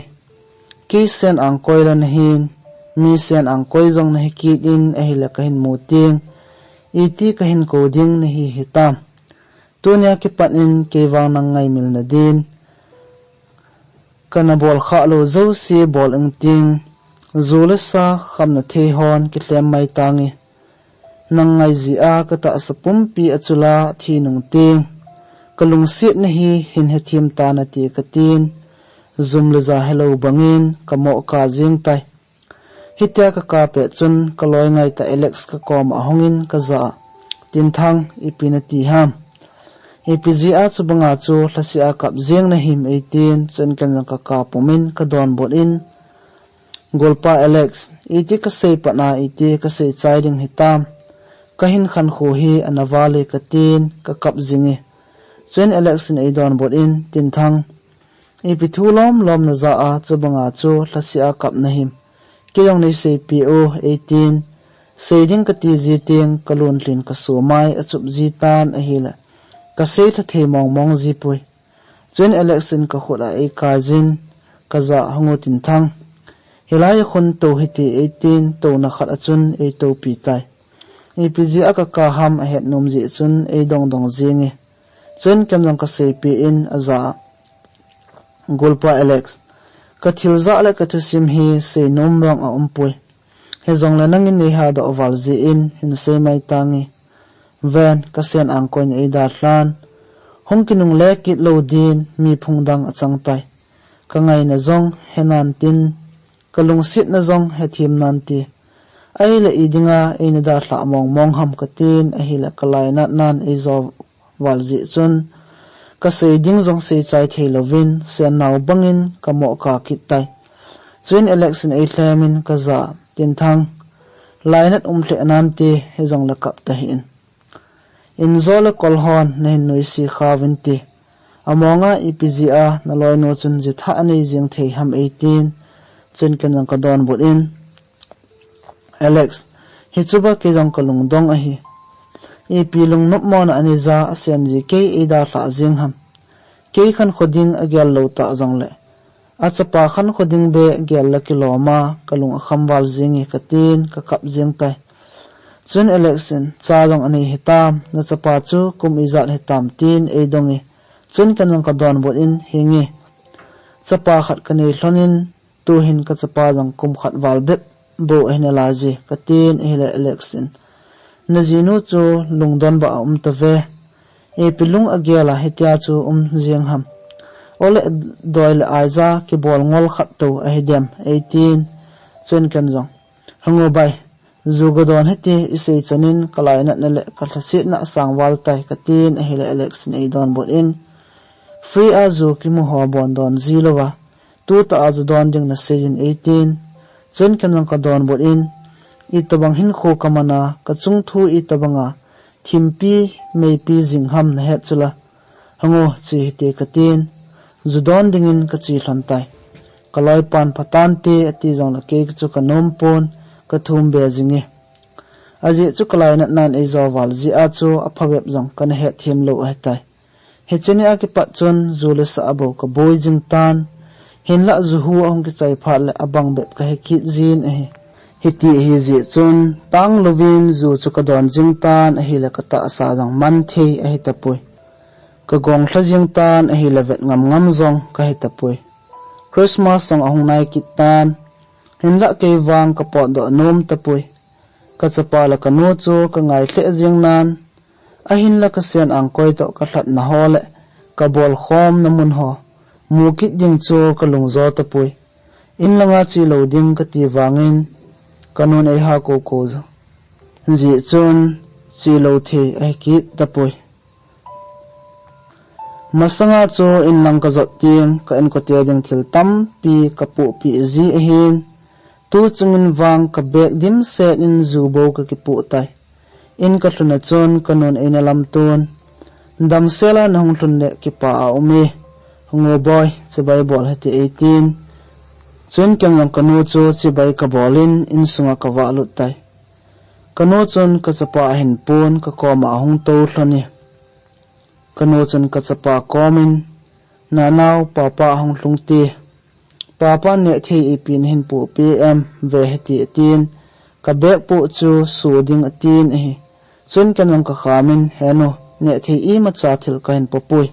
kei sen angkoi la nahin, mi sen angkoi jong nahi kit in ahile kahin mu teng, iti kahin kou ding nahi hitam. Tunia kipat in kei vang nang ngaimil nadin, kana bol khah lou jouse bol ingting, Ju le sa khamna thei hon kilhem mai tange. Nang ngai jia ka tahsa pumpi achula thi nung teng, ka lungsetna hi hin hethem tan ati ka tin, jum le ja helou bangin ka mo ka jing tai. Hitia ka kap pet chun ka loi ngai tah Alex ka koma ahungin ka ja a, Tinthang, ipi nati ham? Ipi jia chu banga chu lhasia kap jeng nahim, eitin, chun ken jong ka kap pumin ka donbut in, Golpa Alex, iti ka sei patna iti ka sei chai ding hitam? Ka hin khankho hi ana val e ka tin ka kap jing e. Chun Alex in ei donbut in, Tinthang, ipi thu lom lom na ja a, chu banga chu lhasia kap nahim? Kei jong nei seipeh o, eitin, sei ding ka ti ji teng ka lunlhin ka sumai achup ji tan ahile, ka sei lha thei mong mong ji poi. Chun Alex in ka khut a ei kai jin, ka ja a, Hung o Tinthang, hilai a khun tou hite, eitin, touna khat a chun ei toupi tai. Ipi jia ka kap ham ahet nom jeh chun ei dong dong jing e. Chun ken jong ka seipeh in a ja a, Golpa Alex, ka thil ja le ka thusim hi sei nom vang aum poi. Hijongle nangin nei hadoh val jeh in hin sei mai tange. Ven, ka sen angkoi in ei dalhan. Hung kinungle kit lou din mi phung dang achang tai. Ka ngaina jong he nan tin, ka lungsetna jong hethem nan ti. Ahile i dinga ei na dalhah mong mong ham ka tin, ahile ka lainat nan ei jo val jeh chun, ka sei ding jong sei chai thei louvin, sen nau bangin ka mo ka kit tai. Chun Alex in ei lhemin ka ja a, Tinthang, lainat um lheh nan ti, hijongle kap tahih in. In jo le kol hon na hin nuisat kha uvin ti. Amonga ipi jia na loinu chun ji thah anei jing thei ham, eitin, chun ken jong ka donbut in, Alex, hichu ba kei jong ka lungdong ahi. Ipi lungnop mona anei ja a sen ji kei ei dalhah jing ham? Kei khankho ding agel lou tah jongle, achapa khankho ding beh gel la kilom a, ka lung akham val jing e ka tin ka kap jing tai. Chun Alex in, Cha jong anei hitam, na chapa chu kum ijat hitam, tin ei dong e. Chun ken jong ka donbut in, Henge, chapa khat ka nei lhon in, tuhin ka chapa jong kum khat val bep bou ahi nalai je, ka tin, ahile Alex in, Na jinu chu lungdon ba aum tave. Ipi lung agel a hitia chu um jeng ham? Ole doi le aija kibol ngol khat tou ahi dem, eitin, chun ken jong, Hung o bai, ju ga don hite, i sei chan in ka lainatna le ka lhasetna asang val tai, ka tin, ahile Alex in ei donbut in, Free a ju kimu ho bon don ji louva, tutah a ju don ding na sei in, eitin, chun ken jong ka donbut in, Itobang hinkho ka man a, ka chungthu itobanga thimpi meipi jing ham na het chu la. Hung o, che hite, ka tin, ju don dingin ka che lhon tai. Ka loipan, Pha tante, ati jongle kei chu ka nom pon, ka thum be jing e. Ajeh chu ka lainat nan ei jo val jeh a chu apha bep jong kana hetthem lou ahi tai. Hiche nia kipat chun ju le sa a bou ka boi jing tan. Hinlah ju hu ahung kichai phat le abang bep ka he kit jin ahi. Hiti ahi jeh chun, tang louvin ju chu ka don jing tan, ahile ka tahsa jong man thei ahi tapoi. Ka gong lha jing tan, ahile vet ngam ngam jong ka hi tapoi. Christmas jong ahung nai kit tan. Hinlah kei vang ka potdoh nom tapoi. Ka chapa le ka nu chu ka ngai lheh jeng nan, ahinla ka sen angkoi toh ka lhatna ho le ka bolkhomna mun ho mu kit ding chu ka lungjo tapoi. In langa che lou ding ka ti vangin ka nun ei ha kou kou jeh chun che lou thei ahi kit tapoi. Masanga chu in lang ka jot teng ka inkote ding thil tampi ka pohpeh ji ahin, tu chungin vang ka bag dimset in ju bou ka kipoh tai. In ka lhun a chun ka nun eina lamton, "Damsel a na hung lhun le kipa a um e, hung o boi, chibai bol hite," eitin. Chuin ken jong ka nu chu chibai ka bolin insunga ka vah lut tai. Ka nu chun ka chapa ahin pon ka koma ahung tou lhon e. Ka nu chun ka chapa komin, "Nanao, papa ahung lhung te. Papa neh thei ipi nahin pohpeh em, ve hite," atin. Ka bag poh chu su ding atin ahi. Chuin ken jong ka khamin, "He nu, neh thei imacha thil kahin poh poi.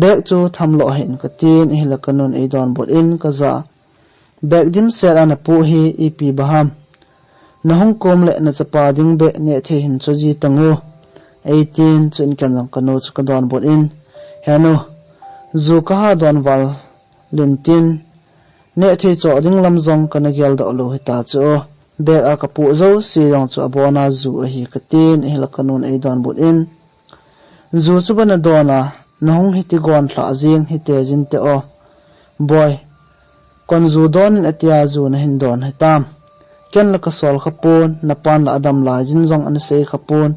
Bag chu tham lo hih in," ka tin ahile ka nun ei donbut in ka ja. Bag dimset a napoh hi ipi ba ham? Nahung kom le nachapa ding beh nehthei hin choji tangu, eitin, chuin ken jong kanu chu kadonbut in, He nu, ju kaha donval intin, nehthei choh ding lam jong kana geldoh lou hita chu. Bag a kapoh jouse jong chu abona ju ahi katin, ahile kanun eidonbut in, Ju chu ba nadon a, nahung hiti gon lhah jeng hite jin te o. Boi, kon ju don in atia ju nahin don hitam? Ken la kasol khapon, napan la adam lai jin jong ana sei khapon.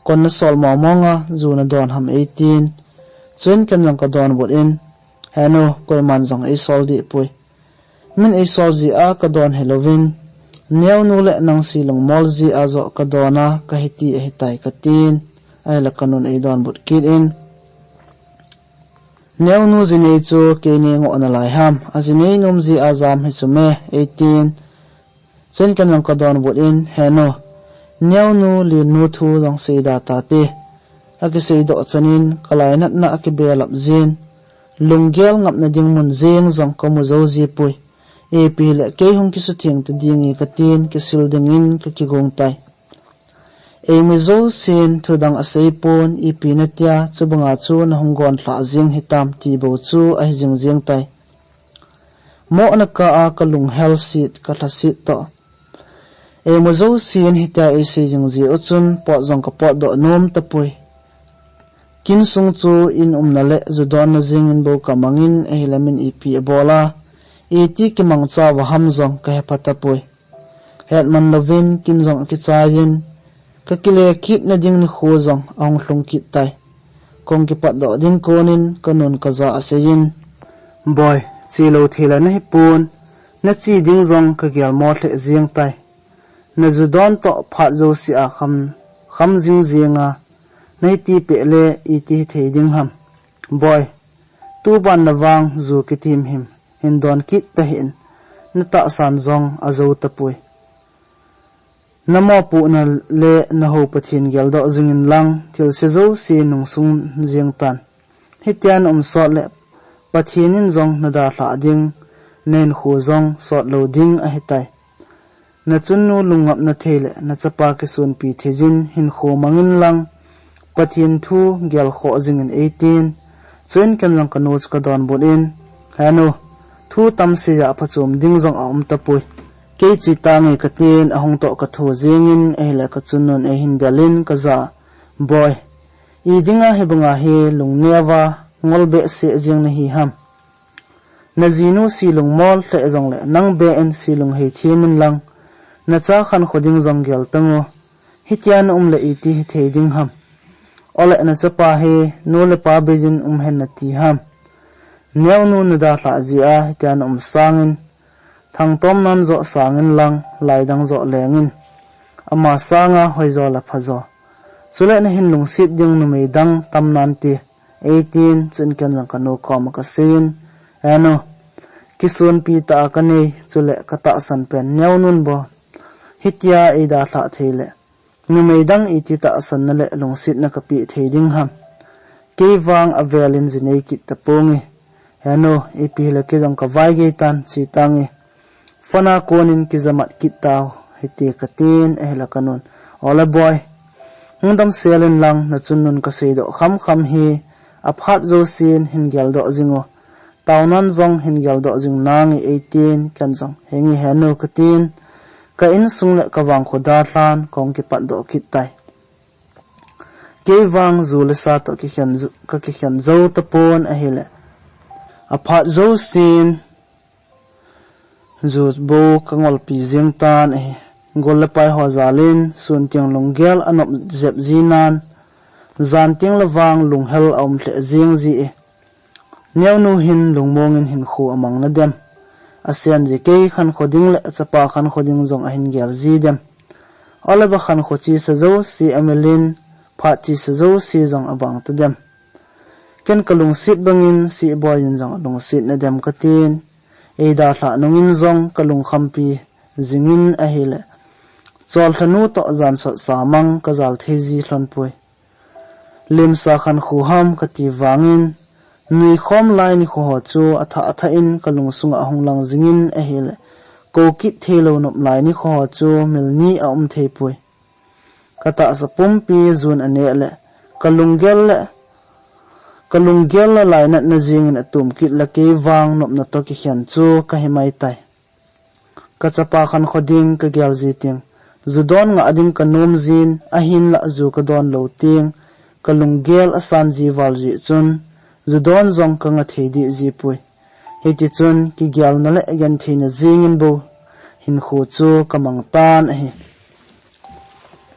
Kon nasol mong mong a, ju nadon ham eitin. Chuin ken jong kadonbut in, He nu, koiman jong eisol dih poi. Min eisol jeh a kadon hilouvin, neonu le nang silungmol jeh a joh kadon a kahiti ahitai katin, ahile kanun eidonbut kit in, Neonu jinei chu kei nei ngoh nalai ham, ajinei nom jeh a jam hichu me, eitin, chuin ken jong kadonbut in, He nu, neonu lilnu thu jong seida tate. Akiseidoh chan in kalainatna akibelap jin, lunggel ngapna ding mun jeng jong kamu jou jipoi. Ipi le kei hung kisutheng ta dinge katin, kisil dingin kakigong tai. Eimi jousen thudang aseipon, ipi natia, chubanga chu nahung gon lhah jeng hitam ti bou chu ahi jing jeng tai. Moh nakah a kalunghel set, kalhaset toh. Eimi jousen hitia eisei jing jeh u chun pot jong kapotdoh nom tapoi. Kin sung chu in umna le ju donna jengin bou kamangin ahile min ipi abol a, iti kimangcha uva ham jong kahepha tapoi. Hetman louvin kin jong akichaiyin, kakile kitna ding nikho jong ahung lhung kit tai. Kong kipatdoh ding konin kanun kajah a aseiyin, Boi, chelou theila nahipon, nache ding jong kagelmo lheh jeng tai. Naju don toh phat jouse a kham, kham jing jenga, nahiti peh le iti hithei ding ham? Boi, tuban navang ju kiti himhim hin don kit tahih in, natahsan jong ajou tapoi. Namopohna le nahou Pathen geldoh jingin lang, thilse jouse nungsung jeng tan. Hitia naum sot le Pathen in jong nadalhah ding, nahinkho jong sotlou ding ahitai. Nachunnu lungngapna thei le nachapa kisonpi thei jin hinkho mangin lang, Pathen thu gelkhoh jingin eitin, chuin ken jong kanu chu kadonbut in, Henu, thu tam seiya phachom ding jong aum tapoi. Kei che tange katin, ahung toh kathu jengin, ahile kachunnun eihin delin kajah a, Boi, idinga hibanga hi lungneo a ngol behseh jeng nahi ham? Najinu silungmol lheh jongle nang beh in silung heithem in lang, nacha khankho ding jong gel tangu, hitia naum le iti hithei ding ham? Ole nachapa hi nu le pa beijin um hen nati ham? Neonu nadalhah jeh a hitia naum sangin, thangtomnan joh sangin lang, laidang joh lengin, ama sanga hoijo le phajo. Chule nahin lungset ding numei dang tam nante, eitin, chuin ken jong kanu koma kaseiyin, Henu, kisonpi tah a kanei, chule katahsan pen Neonun bou hitia eidalhah thei le, numei dang iti tahsanna le lungsetna kapeh thei ding ham? Kei vang avelin jinei kit taponge. Henu, ipi hile kei jong kavaigei tan, che tange. Phone a konin kijamat kit tau hite katin, ahile kanun, Ole boi, hung damsel in lang, nachunnun kaseidoh khamkham hi aphat jousen hin geldoh jingu, taonan jong hin geldoh jing nange, eitin, ken jong, Henge Henu, katin, ka insung le kavangkho dalhan kahung kipatdoh kit tai. Kei vang ju le sa toh kikhen, kakikhen jou tapon ahile, aphat jousen ju bou kangolpi jeng tan ahi. Gol le pai ho jalin, sun teng lunggel anop jep jinan, jan teng le vang lunghel aum lheh jeng ji e. Neonu hin lungmongin hinkho amang nadem? Asen ji kei khankho ding le achapa khankho ding jong ahin gel ji dem? Ole ba khankho chesa jouse amilin, phat chesa jouse jong abang tadem? Ken kalungset bangin Sehboi in jong alungset nadem katin, eidalhah nungin jong kalungkhampi jingin ahile, cholthanu toh jansot samang kajal thei ji lhonpoi. Limsa khankho ham kati vangin, Nuikhom lai nikho ho chu athah athah in kalung sunga ahung lang jingin ahile, kou kit theilou nop lai nikho ho chu mil ni aum theipoi. Katahsa pumpi jun aneh le, kalunggel le, kalunggel le lainatna jingin atum kit le kei vang nopna toh kikhen chu kahi maitai. Kachapa khankho ding kagel ji teng, ju don ngah ding kanom jin, ahinlah ju kadon lou teng, kalunggel asan ji val jeh chun, ju don jong kanga thei deh jipoi. Hitichun, kigelna le gentheina jingin bou hinkho chu kamang tan ahi.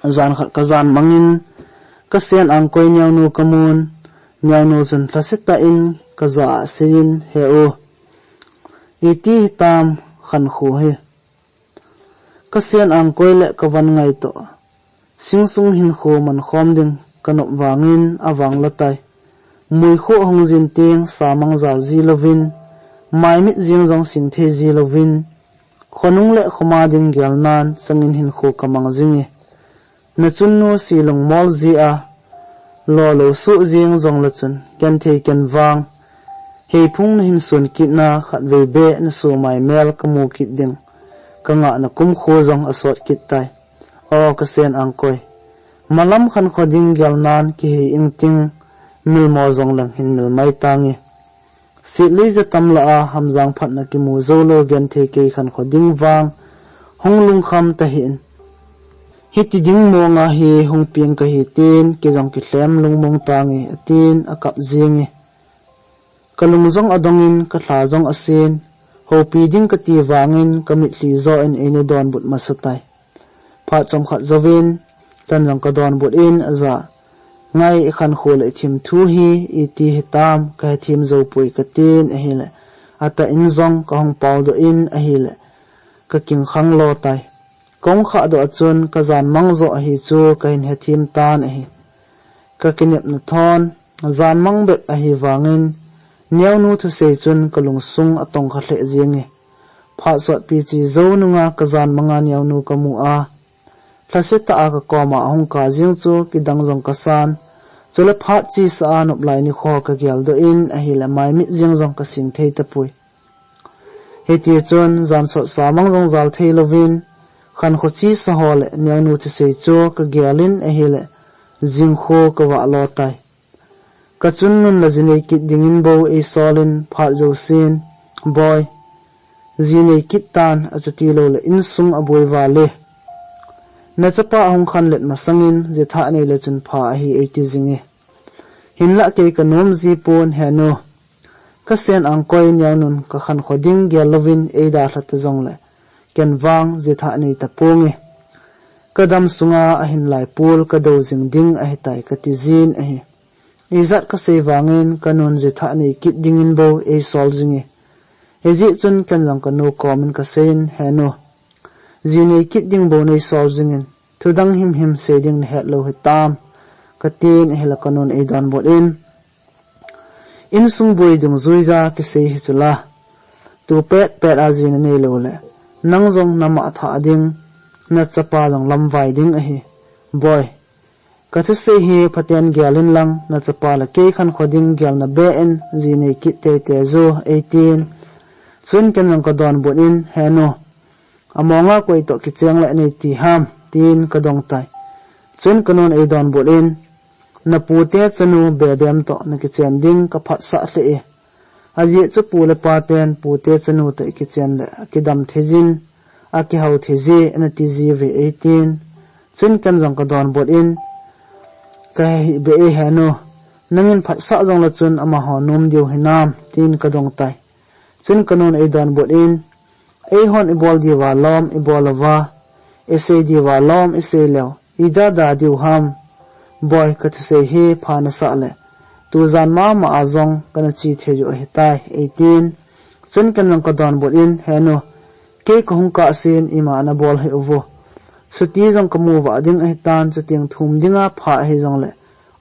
Jan khat kajan mangin, kasen angkoi neonu kamun, neonu chun lhasetah in kajah a aseiyin, He u, iti hitam khankho hi. Kasen angkoi le kavan ngai toh, singsung hinkho mankhom ding kanop vangin avangla tai. Muikhoh hung jin teng samang jal ji louvin, maimit jeng jong singthei ji louvin, khonung le khoma ding gelnan changin hinkho kamang jinge. Nachunnu silung mol jeh a, lolou suh jeng jongle chun, genthei ken vang, heiphung nahin sun kitna khatvei beh naso maimel kamu kit ding, kangahna kumkho jong asot kit tai. O kasen angkoi, malam khankho ding gelnan kihei ingting, milmo jongleng hin mil mai tange. Setlei jatam lah a hamjang phatna kimu joulou genthei kei khankho ding vang, hung lungkham tahih in. Hiti ding monga hi hung peng kahi tin, kei jong kilhem lungmong tange, atin akap jenge. Kalung jong adongin, kalha jong asen, houpi ding kati vangin, kamitlhi joh in eina donbut masatai. Phat chomkhat jouvin, ken jong kadonbut in, aja, Ngai, ikhankho le ithim thu hi iti hitam, kahethem joupoi katin ahile, atah in jong kahung paodoh in ahile, kakingkhang lo tai. Kahung khahdoh a chun kajan mang joh ahi chu kahin hethem tan ahi. Kakinepna thon, jan mang bep ahi vangin, neonu thusei chun kalungsung atongkha lheh jenge. Phat sotpi che jou nunga kajan manga neonu kamu a, lhasetah a kakoma ahung kap jeng chu kidang jong kasan, chule phat chesa a noplai nikho kageldoh in ahile maimit jeng jong kasingthei tapoi. Hitichun jan sotsa mang jong jal theilouvin, khankho chesa ho le neonu thusei chu kagelin ahile, jingkho kavah lo tai. Kachunnun la jinei kit dingin bou eisolin phat jousen, Boi, jinei kit tan, achuti loule insung aboi vale. Nachapa ahung khanlet masangin jithah neile chun pha ahi eiti jinge. Hinlah kei kanom jipon henu. Kasen angkoi neonun kakhankho ding gel louvin eidalha ta jongle, ken vang jithah nei taponge. Kadam sunga ahin laipol kadou jing ding ahitai katijin ahi. Ijat kasei vangin kanun jithah nei kit dingin bou eisol jinge. Hijeh chun ken jong kanu komin kaseiyin, Henu, jinei kit ding bou neisol jingin, thudang himhim sei ding nahet lou hitam, katin ahile kanun eidonbut in, Insung boi dungjuija kisei hichula, tu petpet a ji nanei loule, nang jong nama thah ding, nachapa jong lamvai ding ahi. Boi, kathusei hi phaten gelin lang, nachapa le kei khankho ding gelna beh in jinei kit teitei ju eitin. Chun ken jong kadonbut in, Henu, amonga koi toh kichen le neiti ham, tin kadong tai. Chun kanun eidonbut in, napute chanu Bebem toh nakichen ding kaphatsah lheh e. Ajeh chu pu le paten pute chanu toh ikichen le akidam theijin, akihou theije, anati jiuve eitin. Chun ken jong kadonbut in, Kahehih beh e Henu, nangin phatsah jongle chun amaho nom diu hinam, tin kadong tai. Chun kanun eidonbut in, Eihon ibol diuva lom ibol uva, isei diuva lom isei leu, idada diu ham. Boi, kathusei hi pha nasah le, tujan mama a jong kana che thei u ahitai, eitin. Chun ken jong kadonbut in, Henu, kei kahung kahsen ima nabol hih uvo. Chuti jong kamu vah ding ahitan, chuting thum dinga pha ahi jongle,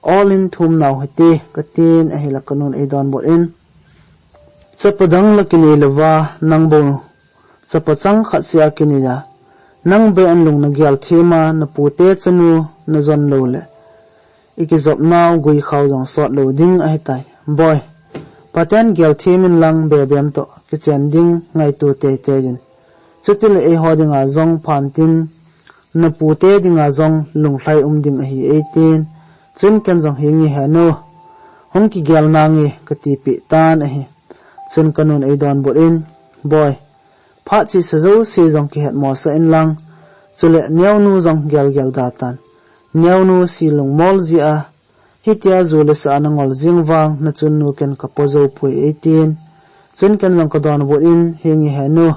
olin thum nau hite, katin ahile kanun eidonbut in, Chapa dang la kinei louva, nang bou chapa chang khat sea kinei a, nang beh in lung nagel thema, napute chanu najon loule, ikijop nau guikhao jong sot lou ding ahitai. Boi, Phaten gel them in lang bebem toh kichen ding ngaito teitei in. Chuti le eiho dinga jong phan tin, na pute dinga jong lunglhai um ding ahi eitin. Chun ken jong, "Hi nge he nu, hung kigel nange," kati peh tan ahi. Chun ka nun eidonbut in, "Boi, phat chesa jouse jong kihetmosah in lang, chule neonu jong gelgel da tan. Neonu si lungmol jeh a, hitia ju le sa a nangol jing vang, na chunnu ken kapo jou poi," eitin. Chun ken jong kadonbut in, "Hi nge he nu,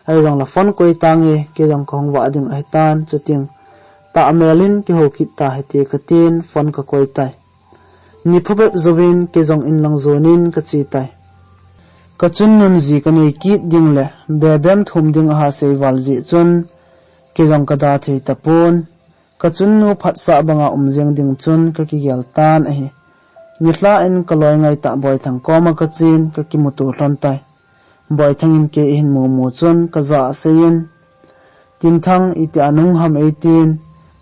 ahi jong le phone koi tange, kei jong kahung vah ding ahitan, chuting tah mel in kihou kit tahite," katin phone kakoi tai. Ni phabep jouvin kei jong in lang jon in kache tai. Ka chunnun ji kanei kit ding le bebem thum ding aha sei val jeh chun kei jong kada thei tapon. Ka chunnu phatsah banga um jeng ding chun kakigel tan ahi. Nilhah in kaloi ngaitah Boithang koma kachen kakimuto lhon tai. Boithang in kei ahin mumu chun kajah a asei in, "Tinthang, itia nahung ham?" eitin.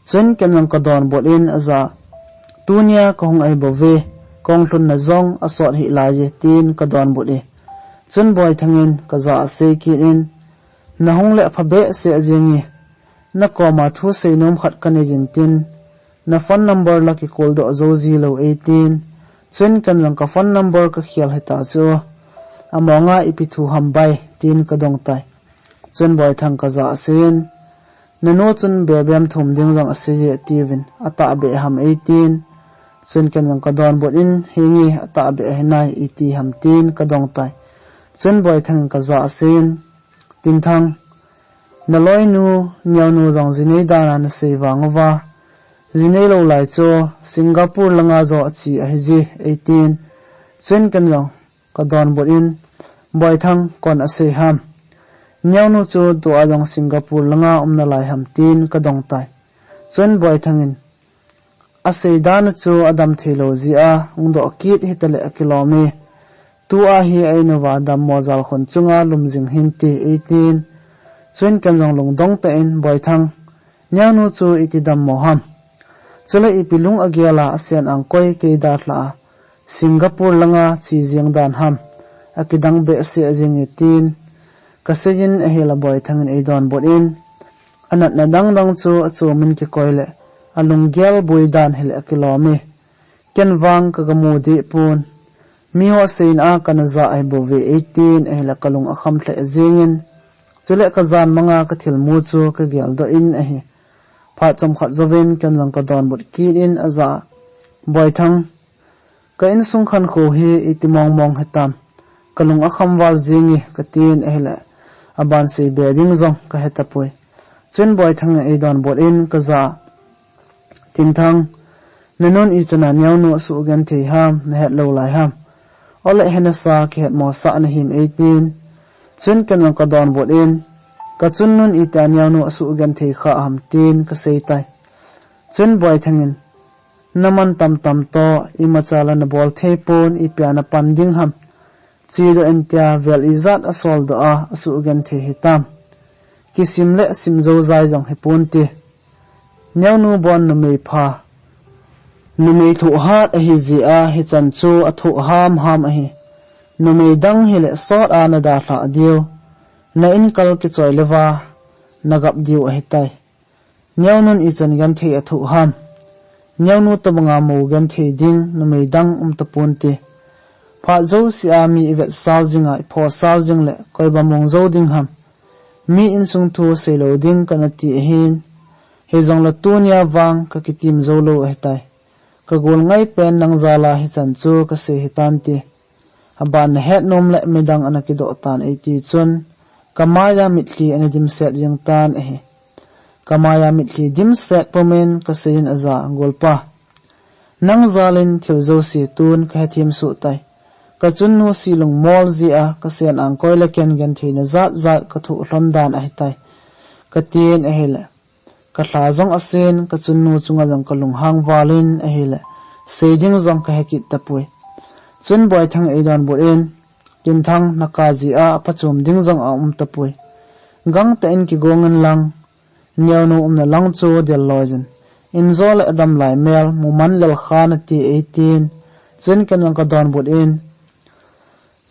Chun ken jong kadonbut in ajah a, "Tunia kahung ahi bouve, kahung lhunna jong asot hih laiye," tin kadonbut e. Chun Boithang in kajah a asei kit in, "Nahung le phabehseh jenge, nakoma thu seinom khat kanei jin tin, na phone number la kikol doh jou ji lou," eitin. Chun ken jong ka phone number kakhel hita chu, "Amonga ipi thu ham bai?" tin kadong tai. Chun Boithang kajah a asei in, "Nanu chun bebem thum ding jong asei e atiuvin, atahbeh ham?" eitin. Chun ken jong kadonbut in, "Hi nge, atahbeh ahi nai, iti ham?" tin kadong tai. Chun Boithang in kajah a asei in, "Tinthang, naloinu Neonu jong jinei dan a nasei vang uva, jinei lou lai chu Singapore langa jo ache ahije," eitin. Chun ken jong kadonbut in, "Boithang, koin asei ham? Neonu chu tua jong Singapore langa um nalai ham?" tin kadong tai. Chun Boithang in, "Asei dan a chu adam thei lou jeh a hung doh kit hita le akilom e. Tua hi a-in uva dammo jalkhun chunga lum jing hinte," eitin. Chun ken jong lungdong tah in, "Boithang, Neonu chu iti dammo ham? Chule ipi lung agel a asen angkoi kei dalha a Singapore langa che jeng dan ham? Akidang behseh jenge," tin kasei in ahile Boithang in eidonbut in, "Anatna dang dang chu achom in kikoi le alunggel boi dan hile akilom e. Ken vang kagamu deh pon. Miho aseina a kana jah ahi bouve," eitin ahile kalung akham lheh jeng in, chule kajan manga kathilmu chu kageldoh in ahi. Phat chomkhat jouvin ken jong kadonbut kit in ajah a, "Boithang, ka insung khankho hi iti mong mong hitam, kalung akham val jenge," katin ahile aban seibe ding jong kahe tapoi. Chun Boithang in eidonbut in kajah a, "Tinthang, nanun ichan a Neonu asuh genthei ham, nahet lou lai ham? Ole he nasa kihetmosah nahim?" eitin. Chun ken jong kadonbut in, "Ka chunnun itia Neonu asuh genthei kha ham?" tin kasei tai. Chun Boithang in, "Naman tamtam toh, imacha la nabol thei pon, ipia napan ding ham? Chedoh in tia vel ijat asoldoh a asuh genthei hitam? Kisim le sim joujai jong hiponte. Neonu bon numei pha, numei thohhat ahijeh a hichan chu athoh hamham ahi. Numei dang hile sot a nadalhah diu, na inkal kichoi leuva nagap diu ahitai. Neonun ichan genthei athoh ham? Neonu tobanga mou genthei ding numei dang umtaponte. Phat jouse a mi ivetsal jinga iphosal jing le koiba mong jou ding ham? Mi insung thu seilou ding kanati ahin, hijongle tunia vang kakitim joulou ahitai. Kagol ngaipen nang jal a hichan chu kasei hitante. Aban nahet nom le midang ana kidoh tan eiti chun, kamaiya mitlhi ana dimset jeng tan ahi. Kamaiya mitlhi dimset pumin kasei in ajah a, Golpa, nang jal in thil jouse tun kahethem soh tai. Kachunnu si lungmol jeh a kasen angkoi le ken gentheina jat jat kathoh lhon dan ahitai, katin ahile, kalha jong asen, kachunnu chunga jong kalunghang val in ahile, sei ding jong kahe kit tapoi. Chun Boithang eidonbut in, Tinthang, naka jeh a aphachom ding jong aum tapoi. Gangtah in kigong inlang, Neonu umna lang chu del loijin, injo le adam lai mel muman lel kha nate eitin. Chun ken jong kadonbut in,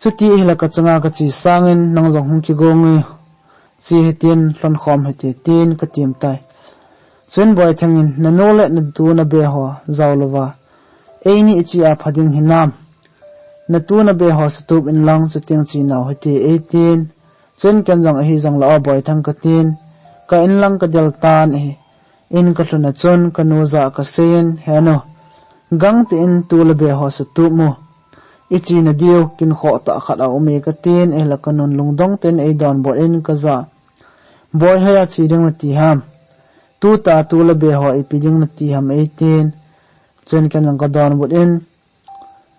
Chuti ahile kachanga kache sangin nang jong hung kigong e, che hitin, lhonkhom hite tin katim tai. Chuin Boithang in, nanu le natu nabe ho jao louva eini iche a pha ding hinam? Natu nabe ho satup inlang chuteng chenau hite eitin. Chuin ken jong ahi jongle o Boithang katin, ka inlang kadel tan ahi. In kalhun a chun kanu jah a kaseiyin, henu, gangtah in tu le be ho satup mo. Ichena diu kinkhoh tah khat aume katin, ahile kanun lungdong tah in eidonbut in kajah a, Boi, hoiya che ding nati ham? Tuta tu le be ho ipi ding nati ham eitin. Chuin ken jong kadonbut in,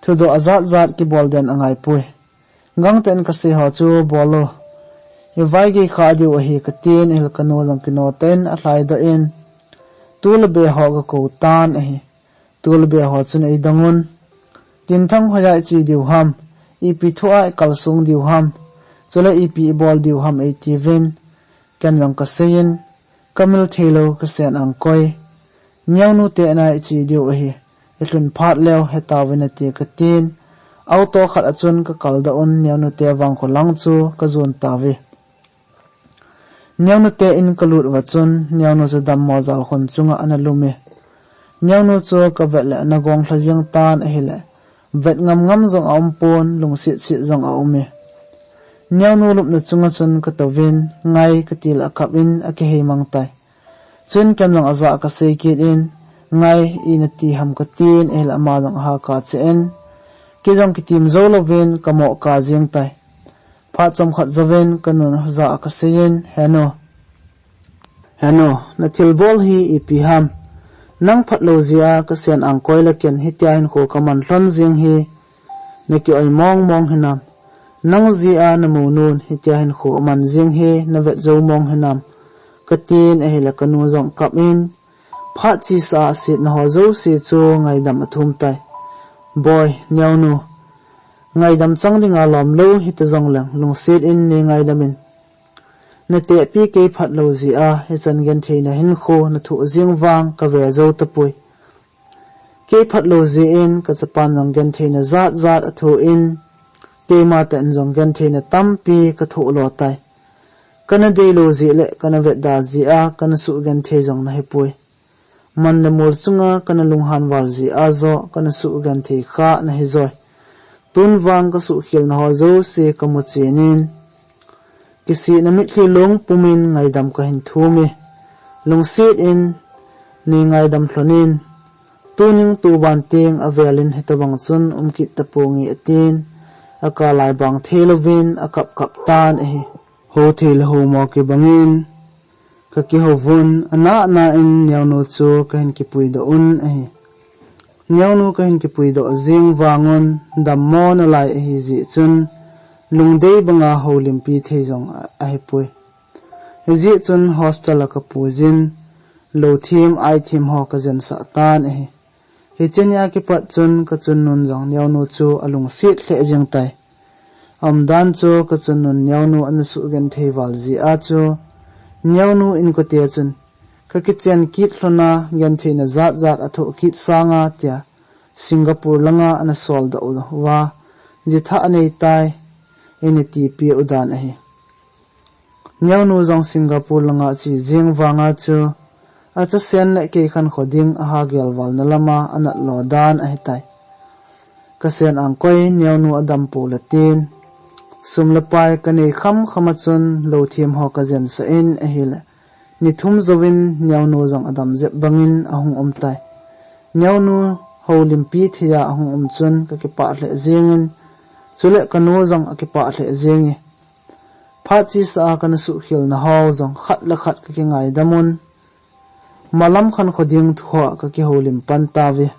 thudoh ajat jat kibol den angaipoi. Gangtah in kasei ho chu bol o. Ivaigei kha diu ahi katin, ahile kanu jong kino tah in alhaidoh in, tu le be ho kakou tan ahi. Tu le be ho chun eidong un, Tinthang, hoiya iche diu ham? Ipi thu a ikalsong diu ham? Chule ipi ibol diu ham eitiuvin. Ken jong kaseiyin, kamil theilou, kasen angkoi. Neonu te ina iche diu ahi. Ilhun phat leu hetauvin ati katin. Auto khat a chun kakaldoh un, Neonu te vangkho lang chu kajon tauve. Neonu te in kalut uva chun, Neonu chu dammo jalkhun chunga analum e. Neonu chu kavet le ana gonglha jeng tan ahile, vet ngam ngam jong aumpon, lungset set jong aume. Neonu lupna chunga chun katouvin, Ngai, kati le akap in akihei mang tai. Chuin ken jong ajah a kasei kit in, Ngai, ina ti ham katin, ahile ama jong aha kacheh in, kei jong kitim jou louvin kamoh kajeng tai. Phat chomkhat jouvin kanun jah a kaseiyin, Henu, henu, nathilbol hi ipi ham? Nang phatlou jeh a kasen angkoi le ken hitia hinkho kaman lhon jeng hi naki oi mong mong hinam? Nang jeh a namounun hitia hinkho aman jeng hi navet jou mong hinam? Katin ahile kanu jong kap in, phat chesa a setna ho jouse chu ngaidam athum tai. Boi, Neonu, ngaidam chang dinga lomlou hita jongleng lungset in neingaidam in. Natehpi kei phatlou jeh a hichan gentheina hinkho nathoh jeng vang kave jou tapoi. Kei phatlou jeh in kachapan jong gentheina jat jat athoh in, keima tah in jong gentheina tampi kathoh lo tai. Kana deilou jeh le kana vetda jeh a kana suhgenthei jong nahipoi. Man le mol chunga kana lunghan val jeh a joh kana suhgenthei kha nahijoi. Tun vang kasuhkhelna ho jouse kamu chen in, kisihna mitlhi long pumin ngaidam kahin thum e. Lungset in neingaidam lhon in, tuning tuban teng avel in hitobang chun um kit taponge atin, akalai bang theilouvin akap kap tan ahi. Hou thei le hou mo kibangin kakihouvun, ana ana in Neonu chu kahin kipuidoh un ahi. Neonu kahin kipuidoh jeng vangun dammo nalai ahijeh chun, lungdei banga houlimpi thei jong ahipoi. Hijeh chun hospital a kapuijin, louthem aithem ho kajensah tan ahi. Hiche nia kipat chun kachunnun jong Neonu chu alungset lheh jeng tai. Aumdan chu kachunnun Neonu ana suhgenthei val jeh a chu, Neonu inkote chun kakichen kit lhona gentheina jat jat athoh kit sanga tia Singapore langa ana soldoh uva, jithah aneitai, eina tipeh u dan ahi. Neonu jong Singapore langa ache jeng vanga chu, achasen le kei khankho ding aha gelvalna lama anatlo dan ahitai. Kasen angkoi, Neonu adampou le tin, sum le pai kanei kham kham a chun louthem ho kajensah in ahile, ni thum jouvin Neonu jong adam jep bangin ahung um tai. Neonu houlimpi thei a ahung um chun kakipah lheh jengin, chule kanu jong akipah lheh jenge. Phat chesa a kana suhkhelna ho jong khat le khat kakingaidam un, malam khankho ding thu a kakihoulim pan tauve.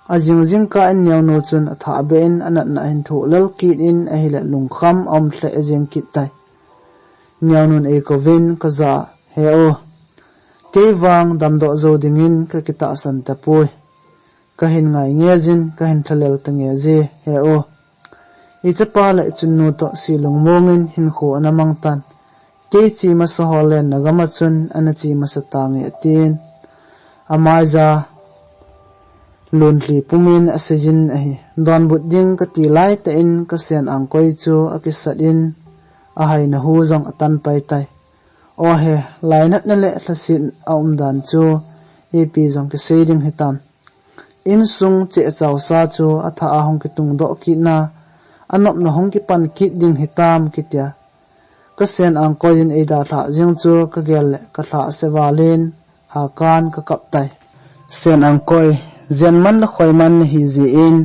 Ajing jingkah in Neonu chun athahbeh in anatna ahin thoh lel kit in ahile lungkham aum lheh jeng kit tai. Neonun eikouvin kajah a, He u, kei vang damdoh jou dingin kakitahsan tapoi. Kahin ngai ngejin, kahin lhalel ta ngeje, he u. Ichapa le ichunnu toh silungmongin hinkho ana mang tan. Kei che masa ho lenna gam a chun ana che masa tange atin. Amaija Lunhli pumin aseiyin ahi. Donbut ding kati laitah in ka Sen Angkoi chu akisat in ahaina hu jong atan pai tai. Aw he, lainatna le lhasetna umdan chu ipi jong kisei ding hitam. Insung cheh chausa chu athah a hung kitungdoh kitna, anopna hung kipan kit ding hitam kitia. Ka Sen Angkoi in eidalhah jeng chu kagel le kalhah se valin, hakan kakap tai. Sen Angkoi, jenman le khoiman nahi jeh in,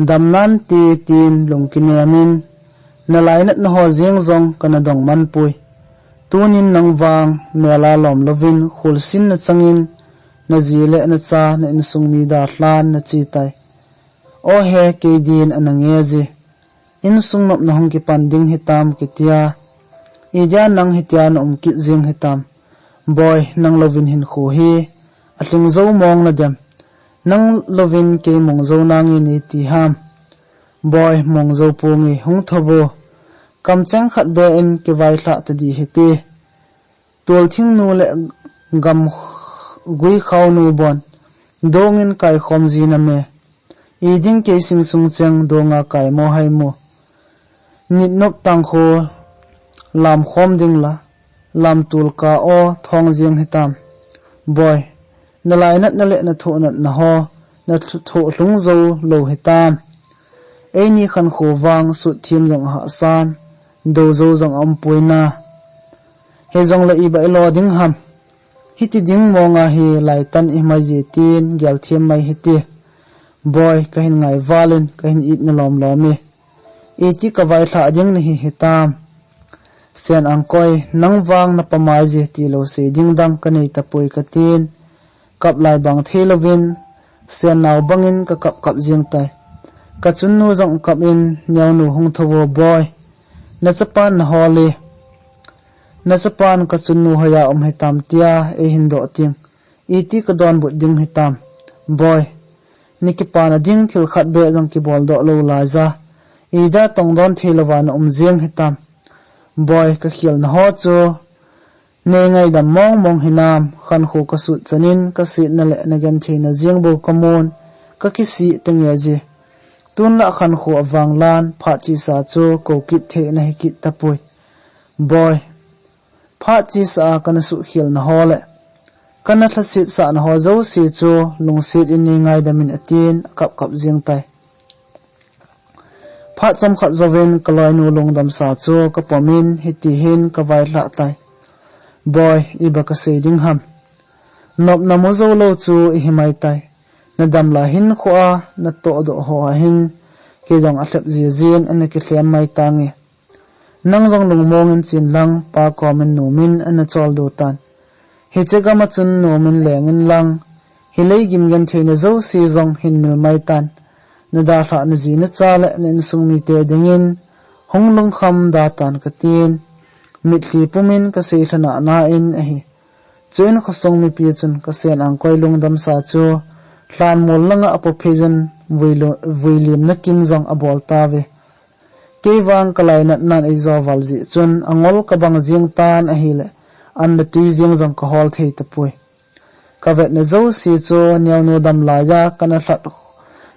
damnan ti tin lung kinemin, nalainatna ho jeng jong kana dongman poi. Tunin nang vang, mela lom louvin, khulsin nachangin, naji le nacha, na insung mi dalhan nache tai. Aw he, kei din ana nge ji. Insung nopna hung kipan ding hitam kitia. Idia nang hitia na um kit jeng hitam. Boi, nang louvin hinkho hi alhing jou mong nadem. Nang louvin kei mong jou nange neiti ham. Boi, mong jou ponge, hung tho vo. Kamcheng khat be in kivailhah tadi hite. Tolthingnu le gam gui khaunu bon, dongin kaikhom ji name. Iding kei singsung cheng donga kaimo haimo. Nitnop tangkho lamkhom ding la, lamtul ka o thong jeng hitam. Boi, nalainatna le nathohnatna ho, nathoh lhung jou lou hitam. Eini khankho vang sutthem jong ahahsan, dou jou jong aum poina. Hijongle iba ilo ding ham. Hiti ding monga hi laitan imai je tin gelthem mai hite. Boi, kahin ngaivalin, kahin itna lomlom e. Iti kavailhah ding nahi hitam. Sen Angkoi, nang vang napamai je tilou sei ding dang kanei tapoi katin. Kap lai bang thei louvin, Sen nao bangin kakap kap jeng tai. Kachunnu jong kap in, neonu hung tho vo boi. Nachapan nahol e. Nachapan kachunnu hoiya um hitam tia eihin doh ting. Iti kadonbut ding hitam. Boi. Nikipana ding thil khat be jong kibol doh lou laiya. Ida tongdon thei louva na um jeng hitam. Boi, kakhelna ho chu. Nei ngaidam mong mong hinam, khankho kasut chanin, kasetna le nagentheina jeng bou kamun, kakisih tenge ji. Tunla khankho avanglan, phat chesa chu kou kit thei nahi kit tapoi. Boi. Phat chesa a kana suhkhelna ho le kana lhasetsahna ho jouse chu lungset in nei ngaidamin atin, akap kap jeng tai. Phat chomkhat jouvin kaloinu lungdamsa chu kapomin hitihin kavailhah tai. Boi, iba kasei ding ham. Nopna mu jou lou chu ihi mai tai. Nadam lai hinkhoa natohdoh ho ahin, kei jong alhep jijin ana kilhem mai tange. Nang jong lungmongin chen lang, pa komin nomin ana choldo tan. Hiche gama chun nomin lengin lang, hilei gimgentheina jouse jong hin mil mai tan. Nadalhah naji nacha le na insung mite dingin, hung lungkham da tan katin. Mitlhi pumin kasei lhanah na in ahi. Chuin khosung mipi chun ka Sen Angkoi lungdamsa chu lhanmol langa apophei jun vui lu-, vuilimna kin jong abol tauve. Kei vang kalainatnan eijo val jeh chun angol kabang jeng tan ahile, an le tui jeng jong kahol thei tapoi. Kavetna jouse chu neonu dam laiya kana lhat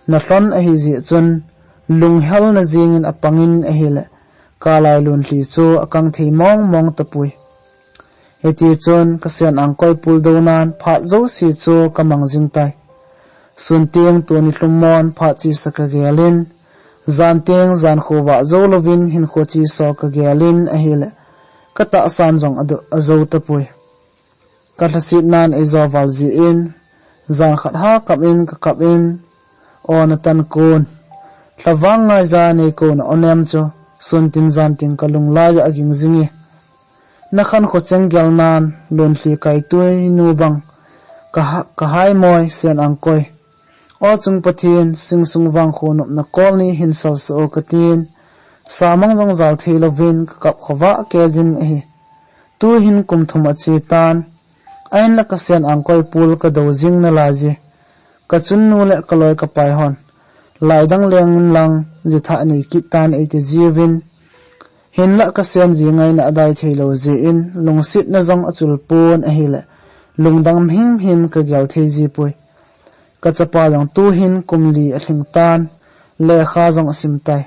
na lhon ahi jeh chun, lunghelna jengin apangin ahile, kalai lunlhi chu akang thei mong mong tapoi. Hitichun ka Sen Angkoi puldou nan phat jouse chu kamang jing tai. Sun teng tuni lhum mon phat chesa kagelin, jan teng jan khovah jou louvin hinkho chesa kagelin ahile, katahsan jong ado-, ajou tapoi. Ka lhasetnan eijo val jeh in, jan khat ha kap in kakap in, o natan kon. Lhavang ngaiya neikouna onem chu, sun tin jan tin kalung laiya aging jinge. Nakhankho cheng gelnan, lunlhi kaitui nu bang, ka ha-, kahaimoi Sen Angkoi. O chung Pathen, singsung vangkho nopna kol ni hin salsah o katin, samang jong jal thei louvin kakap khovah kejin ahi. Tuhin kum thum ache tan, ahinla ka Sen Angkoi pul kadou jing nalaiye. Kachunnu le kaloi kapai hon, laidang lengin lang, jithah nei kit tan eiti jiuvin. Hinla ka Sen ji ngaina adai thei lou jeh in, lungsetna jong achul pon ahile, lungdam himhim kagel thei jipoi. Kachapa jong tuhin kum li alhing tan, lekha jong asim tai.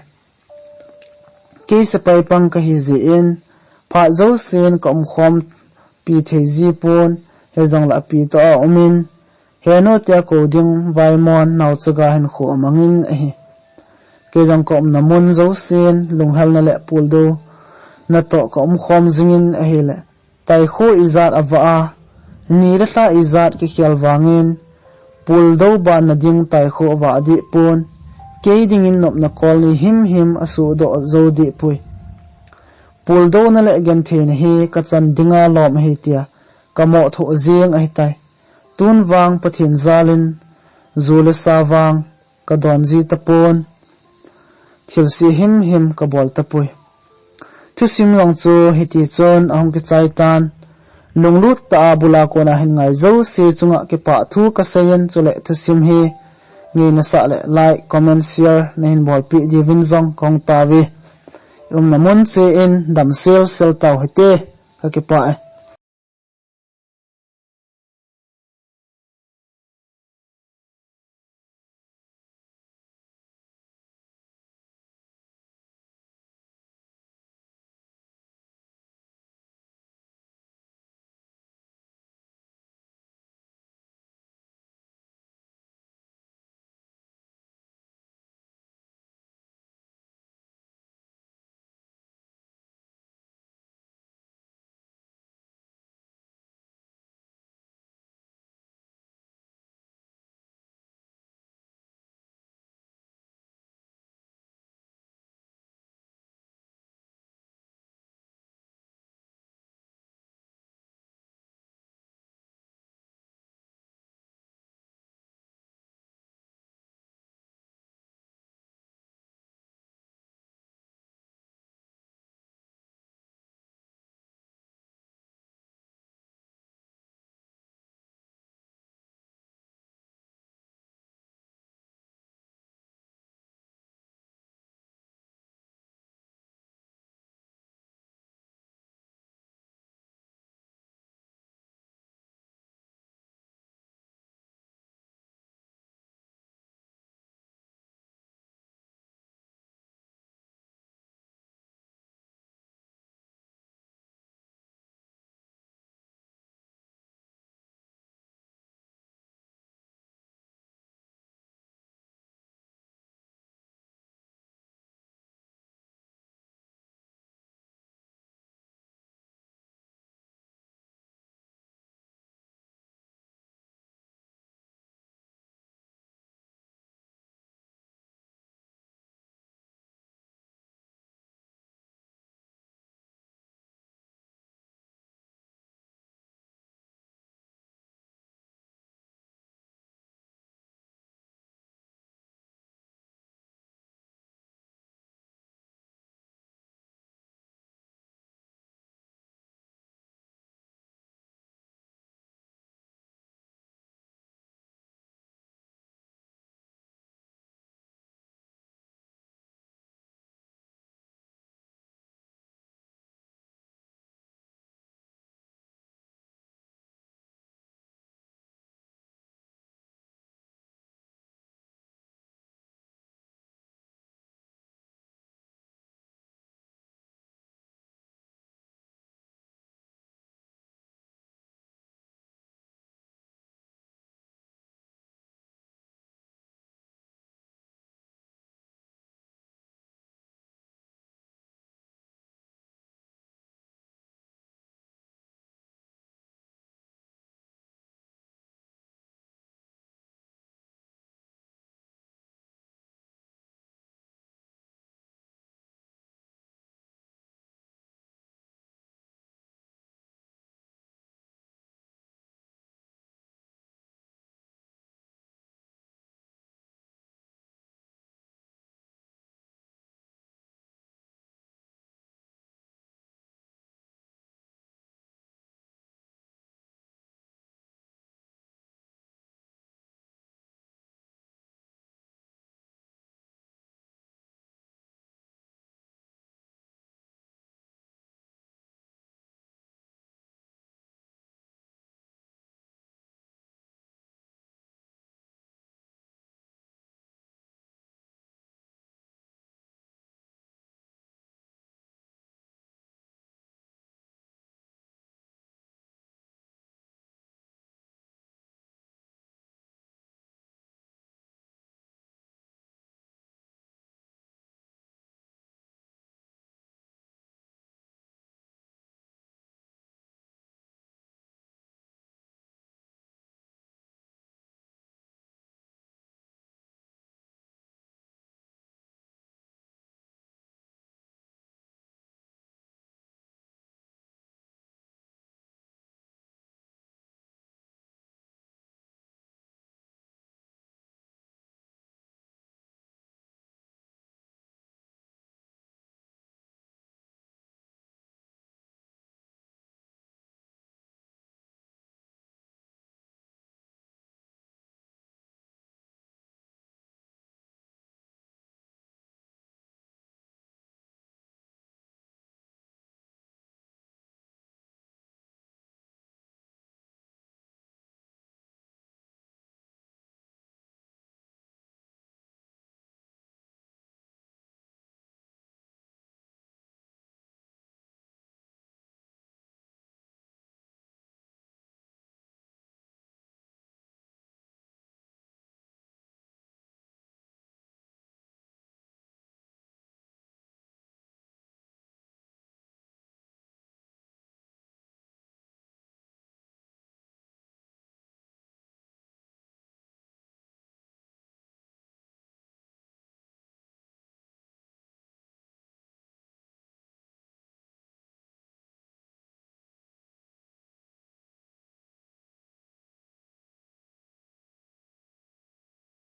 Kei sepai pang kahi jeh in, phat jousen kaumkhom pi thei jipon, hijongle api toh aumin, henu tia kou ding vaimon naochaga hinkho amangin ahi. Kei jong kaumna mun jousen, lunghelna le puldou natoh kaumkhom jingin ahile, taikho ijat avah a, ni le lha ijat kikhel vangin, puldou banna ding taikho avah dehpon, kei dingin nopna kol ni himhim asuhdoh jou dehpoi. Puldouna le gentheina hi kachan dinga lom ahi tia kamoh thoh jeng ahitai. Tun vang Pathen jalin, ju le sa vang kadon ji tapon, thilse himhim kabol tapoi. Thusim jong chu hitichun ahung kichai tan. Lunglut tah a bula kona hin ngai jouse chunga kipah thu kaseiyin, chule thusim hi ngeina sah le like, comment, share nahin bolpeh diuvin jong kahung tauve. Umna mun cheh in damsel sel tau hite, kakipah e.